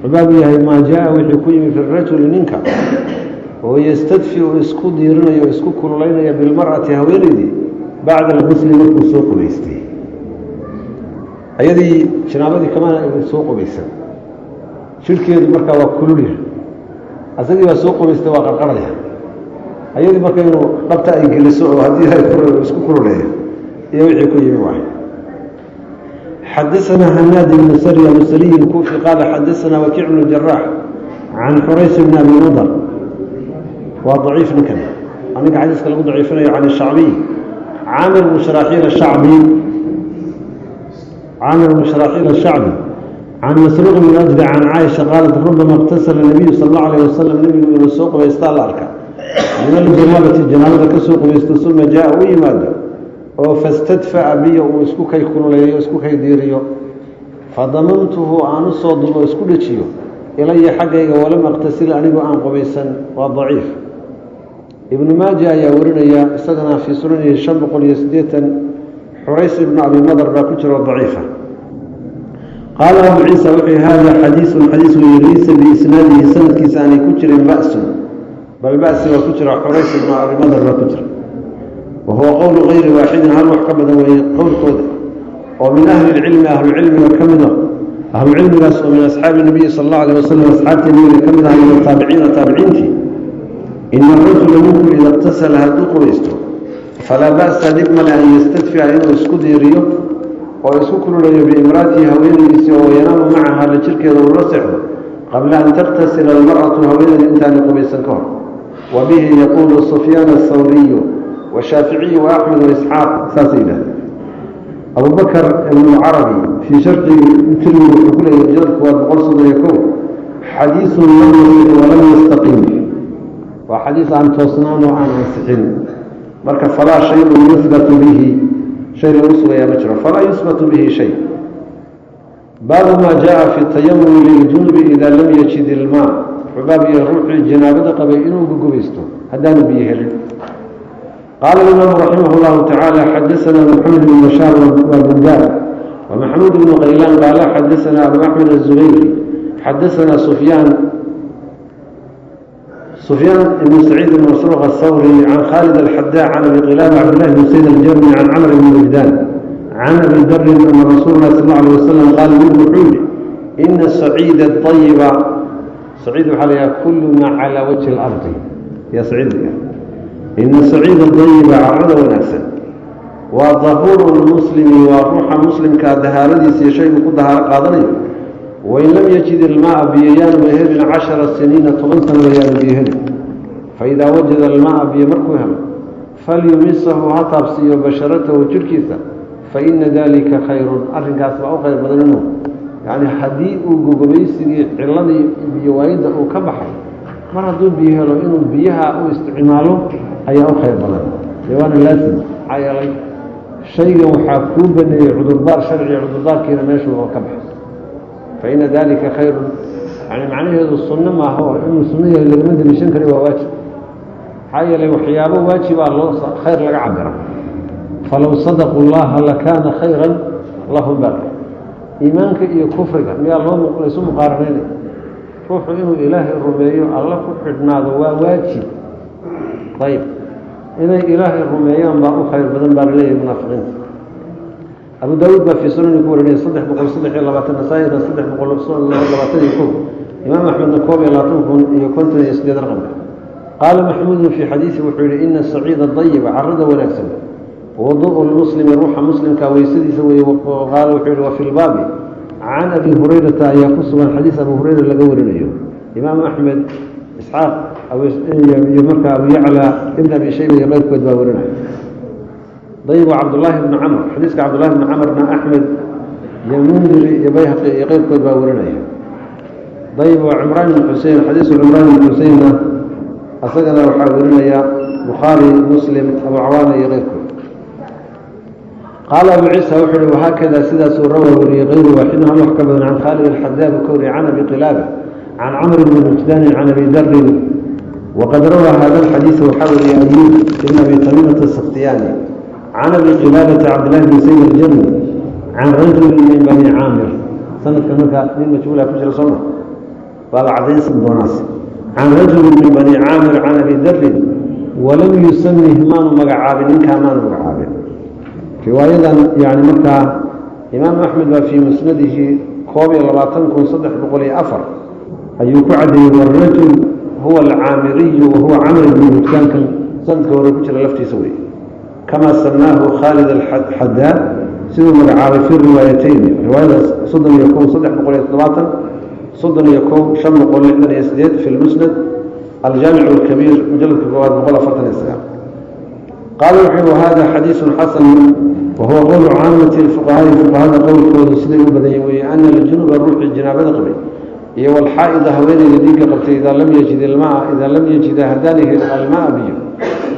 Wuxuu baabu yahay maa jaaa, wixii ku yimi, fi rajuli, ninka oo, yastadfiu, isku diirinayo, isku kululaynaya, bilmar'ati, haweeneydii, bacda algusli, markuu soo qubaystay. Ayadii janaabadii kamana soo qubaysan, jirhkeedu markaa waa kululyahay. Asagii baa soo qubaystay, waa qarqaraya. Ayadii marka inuu dhabta ay geliso oo haddii isku kululeeyo iyo wixii ku yimi waay. Xadaثna Hanaad ibn Sari, Abu Sariy الkuufi, qaala xadaثna Wakiic bn Jarax can Xurays bn Abi Nadr. Waa daciif ninkan, waa ninka xadiiska lagu daciifinayo. Can Shacbiy, Caamir bn Sharaaxiil ashacbi, Caamir bn Sharaaxiil ashacbi, can Masruuq bn Ajda, can Caaisha qaalat: rubama اqtasala nabiyu sal اllahu alayh wasalam, nebigu inuu soo qubaystaa la arka, min aljanaabati, janaabada ka soo qubaysto, uma jaa, u yimaado, oo fastadfa'a biya, uu isku kay kululeeyo, isku kay diiriyo, fadamamtuhu, aan u soo dumo, isku dhejiyo, ilaya, xaggayga, walam aqtasil, anigoo aan qubaysan. Waa daciif. Ibnu Maaja ayaa warinaya isagana fii sunanihi 580. Xurays ibnu Abi Madar baa ku jiro, daciifa. Qaala Abu Ciisa, wuxuu: hada xadiisun, xadiis weeye, laysa biisnaadihi, sanadkiisa aanay ku jirin, ba'sun, bal ba'si baa ku jira. Xurays ibnu Abi Madar baa ku jira. Wa huwa qowlu gayri waaxidin, hal wax ka badan weeye qowlkooda, oo min ahli lcilmi, ahlucilmiga ka mida, ahlucilmigaas oo min asxaabi nabiyi sal allahu alayh wasalam, asxaabtii nabiga ka mid ahay, wataabiciina, taabiciintii. Ina arajula, ninku, ida iqtasala, hadduu qubaysto, falaa ba'sa, dhib male, an yastadfica, inuu isku diiriyo oo isku kululeeyo, biimraatihi, haweenaydiisii, oo yanaamu macaha, la jirkeeda uu la seexdo, qabla an takhtasila almar'atu, haweenaydu intaanay qubaysan ka hor. Wa bihi yaquulu Sufyaan athawriyu washaaficiyu waaxmed waisxaaq, saasay yidhahdeen. Abubakr Ibnu Carabi fii sharxi Tirmidi wuxuu ku leeyay mujaladka waad 131: xadiisun lam yasix walam yastaqiim. Waa xadiis aan toosnaan oo aan ansixin. Marka falaa shayun yuhbatu bihi, shay lagu sugayaa ma jiro, falaa yuhbatu bihi shay. Baabu maa jaءa fi tayamumi liljunubi ida lam yajid ilmaa. Wuxuu baab yahay ruuxii janaabada qabay inuu gugubaysto haddaanu biyo helin. Qaala imaamu raximah اllahu tacaala: xadaثana Maxamed bn Bashaar waa Bundaar, wamaxamuud bnu Qaylaan, qaala xadaثana Abu Axmed aلzubayri, xadaثana Sufyaan. Sufyaan ibnu Saciid ibn Masruuq aلthawri can Khaalid alxadaa can Abi Qilaaba Cabdillahi bn Sayd aljarmi can Camr bni Wajdan can Abi Darin ana rasuula lahi sal اlla alay wasalam qaala, nabigu wuxuu yihi: ina saciida ayiba. Saciid waxaa la yidhaha kullu maa calaa wajhi اlardi ya saciid la. Ina saciida ayiba, carrada wanaagsan, waa dahuuru lmuslimi, waa ruuxa muslimkaa dahaaradiisa iyo shaygu ku dahaaro qaadanayo. Wain lam yajid ilmaaa, biyo yaanuba helin, 10 siniina, 10 sanaba yaanu biyo helin. Faidaa wajada almaaa, biyo markuu helo, falyumisahu, ha taabsiiyo, basharatahu, jirhkiisa, faina dalika khayrun, arrinkaas baa u khayr badan. Inuu yacni haddii uu gogobaysigii ciladii biyo waayidda uu ka baxay, mar hadduu biyo helo, inuu biyaha u isticmaalo ayaa u khayr badan. Dee waana laasim, maxaa yeelay shaygan waxaa kuu baneeyey cudurdaar sharciga, cudurdaarkiina meeshuu ka baxay. Faina dalika khayrun, yani macnaheedu sunno maaha, oo inuu sunno yahay lagama deliishan kari, waa waajib. Maxaa yeelay waxyaabo waajibaa loo khayr laga cabira. Falow sadaquu llaha lakaana khayran lahum. Baa iimaanka iyo kufriga miyaa loo laysu muqaaranaynaya? Ruuxu inuu Ilaahay rumeeyo, Alla ku xidhnaado, waa waajib. Ayib, inay Ilaahay rumeeyaan baa u khayr badan baa laleeyahay munaafiqiinta. Abu Daawuud baa fii sunani ku warinaya 323, Nasaa-ina 321, Imaam Axmedna 21058 raqamka. Qaala Maxmuudun fii xadiisi, wuxuu yihi: ina saciida dayiba, carada wanaagsan, wuduءu lmuslimi, ruuxa muslimka weysadiisa weeye. Qaala, wuxuu yihi: wa fi lbaabi can Abi Hurayrata ayaa ku sugan, xadiis Abu Hurayra laga warinayo. Imaam Axmed, Isxaaq iyo marka Abu Yacla, Ibn Abi Shayba iyo keyrkood baa warinaya. Dayib, waa Cabdullaahi bni Camr. Xadiiska Cabdullahi bni Camarna Axmed iyo Mundiri iyo Bayhaqi iyo keyrkood baa warinaya. Dayib, waa Cimraan ibn Xusein. Xadiisu Cimraan ibn Xuseynna asagana waxaa warinaya Bukhaari, Muslim, Abu Cawaana iyo keyrkood. Qaala Abu Ciisa, wuxuu uhi: wahaakada, sidaasuu rawaa, wariyey, kayru waaxidin, hal wax ka badan, can Khaalid alxadaab ka wariyey, can Abi Qilaaba, can Camr bni Wujdaani, can Abi Darin. Waqad rawaa hada alxadiisa, waxaa wariyey Ayuub ibn Abi Tamiimata Sakhtiyaani, can Abi Qilaabata Cabdillahi bni Sayd aljarmi, can rajuli min Bani Caamir. Sanadka marka nin majhuula ku jira, sooma waa la cadaynsan doonaas. Can rajuli min Bani Caamir can Abi Darin, walam yusamih, maanu magacaabin ninkaa, maanu magacaabin. Riwaayadan yani markaa Imaam Axmed baa fii musnadihi 21304 ayuu ku caddeeyey. Warajul huwa alcaamiriyu, wahuwa Camr bni Wujdaankan sanadka hore ku jira laftiisa wey, kamaa samaahu Khaalid alxadaad, siduu magacaabay, fi riwaayatayn, riwaayada 31370, 31568, fi lmusnad aljaamic alkabiir, mujaladka koowaad, 149. Qaala, wuxuu: hada xadiisu xasan, wahuwa qowlu caamati fuqahaai, fuqahada qowlkoodu siday u badanya weeye, ana aljunuba, ruuxii janaabada qabay, iyo walxaa'ida, haweeneyda dhiigga qabtay, idaa lam yajid ilmaa, idaa lam yajida, haddaanay helin, almaa, biyo,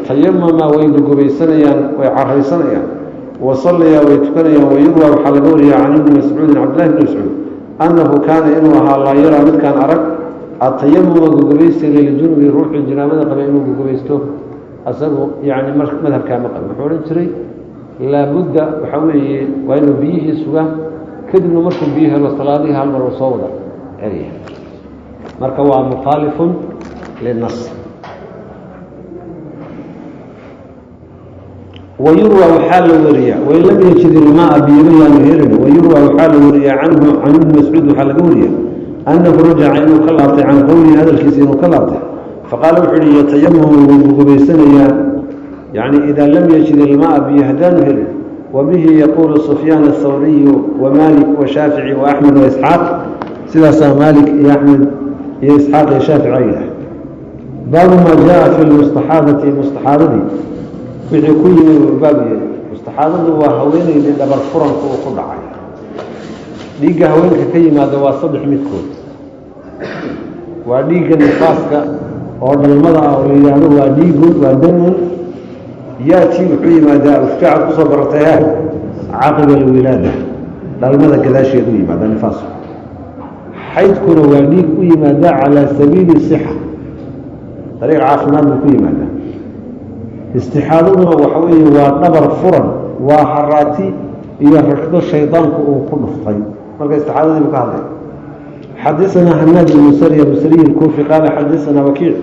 tayamama, way gogobaysanayaan, way caraysanayaan, wasallayaa, way tukanayaan. Wayurwa, waxaa laga wariyaa, can Ibni Mascuudin, Cabdillahi bni Mascuud, annahu kaana, inuu ahaa, laa yaraa, midkaan arag, atayamuma, gogobaysiga, liljunubi, ruuxii janaabada qabay inuu gogobaysto. Asagu yani madhabkaa ma qabin. Wuxuu odhan jiray laabudda waxaa weeye waa inuu biyihii sugaa, kadibna markuu biyo helo salaadihii hal mar uu soo wada celiya. Marka waa mukhaalifun linas. Wayurwa, waxaa la wariyaa, wain lam yajid ilmaaa, biyaba yaanu helin. Wayurwa, waxaa la wariyaa, canhu, can Ibni Mascuud waxaa laga wariyaa, annahu rajaca, inuu ka laabtay, can qowlihi, hadalkiisa inuu ka laabtay. Faqaala, wuxuu uhi: yatayamamu, wuu gogobaysanayaa, yani idaa lam yajid ilmaaa, biyo haddaanu helin. Wabihi yaquulu Sufyaan athawriyu wamalik washaafici waaxmed waisxaaq. Sidaasaa Maalik iyo Axmed iyo Isxaaq iyo Shaafici ay yidhaah. Baabu maa jaa fi lmustaxaadati, mustaxaadadii wixii ku yimi uu baab yahay. Mustaxaadadu waa haweeneydii dhabar furanku uu ku dhacay. Dhiigga haweenka ka yimaada waa saddex midkood: waa dhiigga nifaaska oo dhalmada ah, oo la yidhaahdo waa dhiigun, waa damun yaati, wuxuu yimaadaa, ufjacad kusoo baratay, ha, caqiba alwilaada, dhalmada gadaasheedu yimaada nifaasku. Xaydkuna waa dhiig u yimaada calaa sabiili sixa, dariiq caafimaad buu ku yimaadaa. Istixaadaduna waxa weeye waa dhabar furan, waa haraati iyo ragdo shaydaanku uu ku dhuftay. Marka istixaadadii buu ka hadlay. Xadaثna Hanaad ibnu Sari, Abu Sariy الkuufi, qaala xadaثna Wakiic.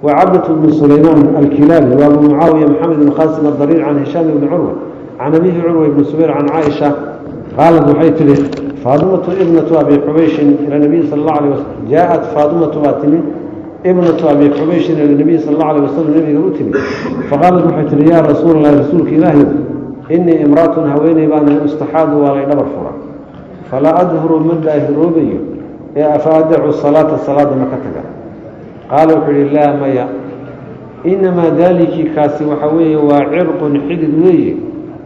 Wa Cabdatu bnu Sulaymaan Alkilaabi wa Abu Mucaawiya Maxamed ibn Qaasim Adariir can Hishaam ibni Curwa can abihi Curwa ibni Subayr can Caaisha qaalad, waxay tihi Faadimatu ibnatu Abi Xubayshin ila nabiyi sala allahu alayh wasalam. Jaa-at Faadimatu, baa timi, ibnatu Abi Xubayshin ila nabiyi sala allahu alayh wasalam, nabiga u timi. Faqaalad, waxay tihi: "Yaa Rasuul Allahi, rasuulka Ilaahi, inii imra'atun, haweeney baanahay, ustaxaadu, waa lay dhabar fura, falaa adhuru, ma daahiroobayo, ee afa adacu salaata, salaada ma ka taga?" Qaala, wuxuu yihi: "Laa, maya, inamaa daaliki, kaasi waxa weeye waa cirqun, xidid weeye,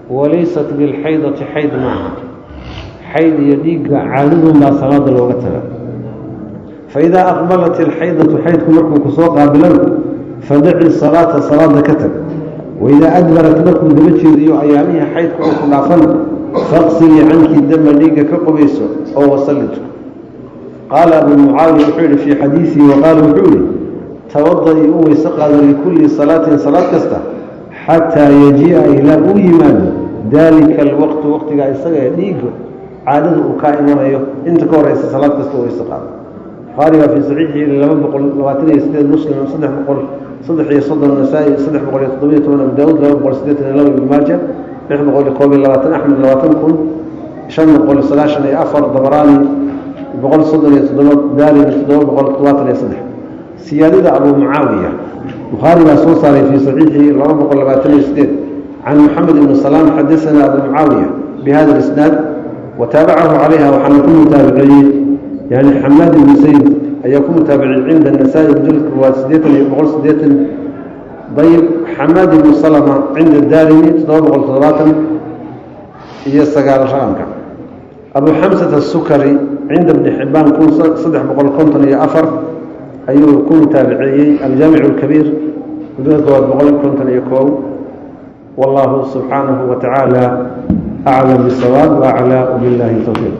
walaysat bilxaydati, xayd maaha. Xayd iyo dhiigga caadadun baa salaada looga taga. Fa idaa aqbalat ilxaydatu, xaydku markuu kusoo qaabilana, fadaci salaata, salaada ka tag. Waidaa adbarat, markuu daba jeediyo ayaamihii xaydka oo ku dhaafana, faqsilii canki dama, dhiigga ka qubayso oo wasalli, tuko." Qaala Abuu Mucaawiya, wuxuu yihi fii xadiisihi, waqaala, wuxuu yihi: "Tawada-ii, u weyse qaado, likulli salaatin, salaad kasta, xataa yajii'a, ilaa uu yimaado, daalika alwaqtu, waqtigaa isaga ee dhiigga caadada uu kaa imanayo. Inta ka horeysa salaad kasta u weyse qaado." Bukhaari baa fii saxiixihi 228, Muslim 333, Nasaa-i 317, Abu Daawuud 282, Ibn Maaja 621, Axmed 20,594, Dabaraani 137, Daarimi 773. Siyaadada Abuu Mucaawiya, Bukhaari baa soo saaray fii saxiixihi 228 can Maxamed ibni Salaam: "Xadasanaa Abu Mucaawiya bihada isnaad." Wataabacahu calayha, waxaana ku mutaabiceeyey, yani Xamaad ibnu Sayd ayaa ku mutaabiciyey cinda Nasaa-i, mujaladka waa sideetan iyo 180. Dayib, Xamaad ibnu Salama cinda Daarimi 779 raqamka. Abu Xamsat Asukari cinda Bni Xibaan 1354 ayuu ku mutaabiceeyey. Aljaamic alkabiir mujaladka waa 151. Wallahu subxaanahu wa tacaala aclam bisawaab waaclaa, wbillahi towfiiq.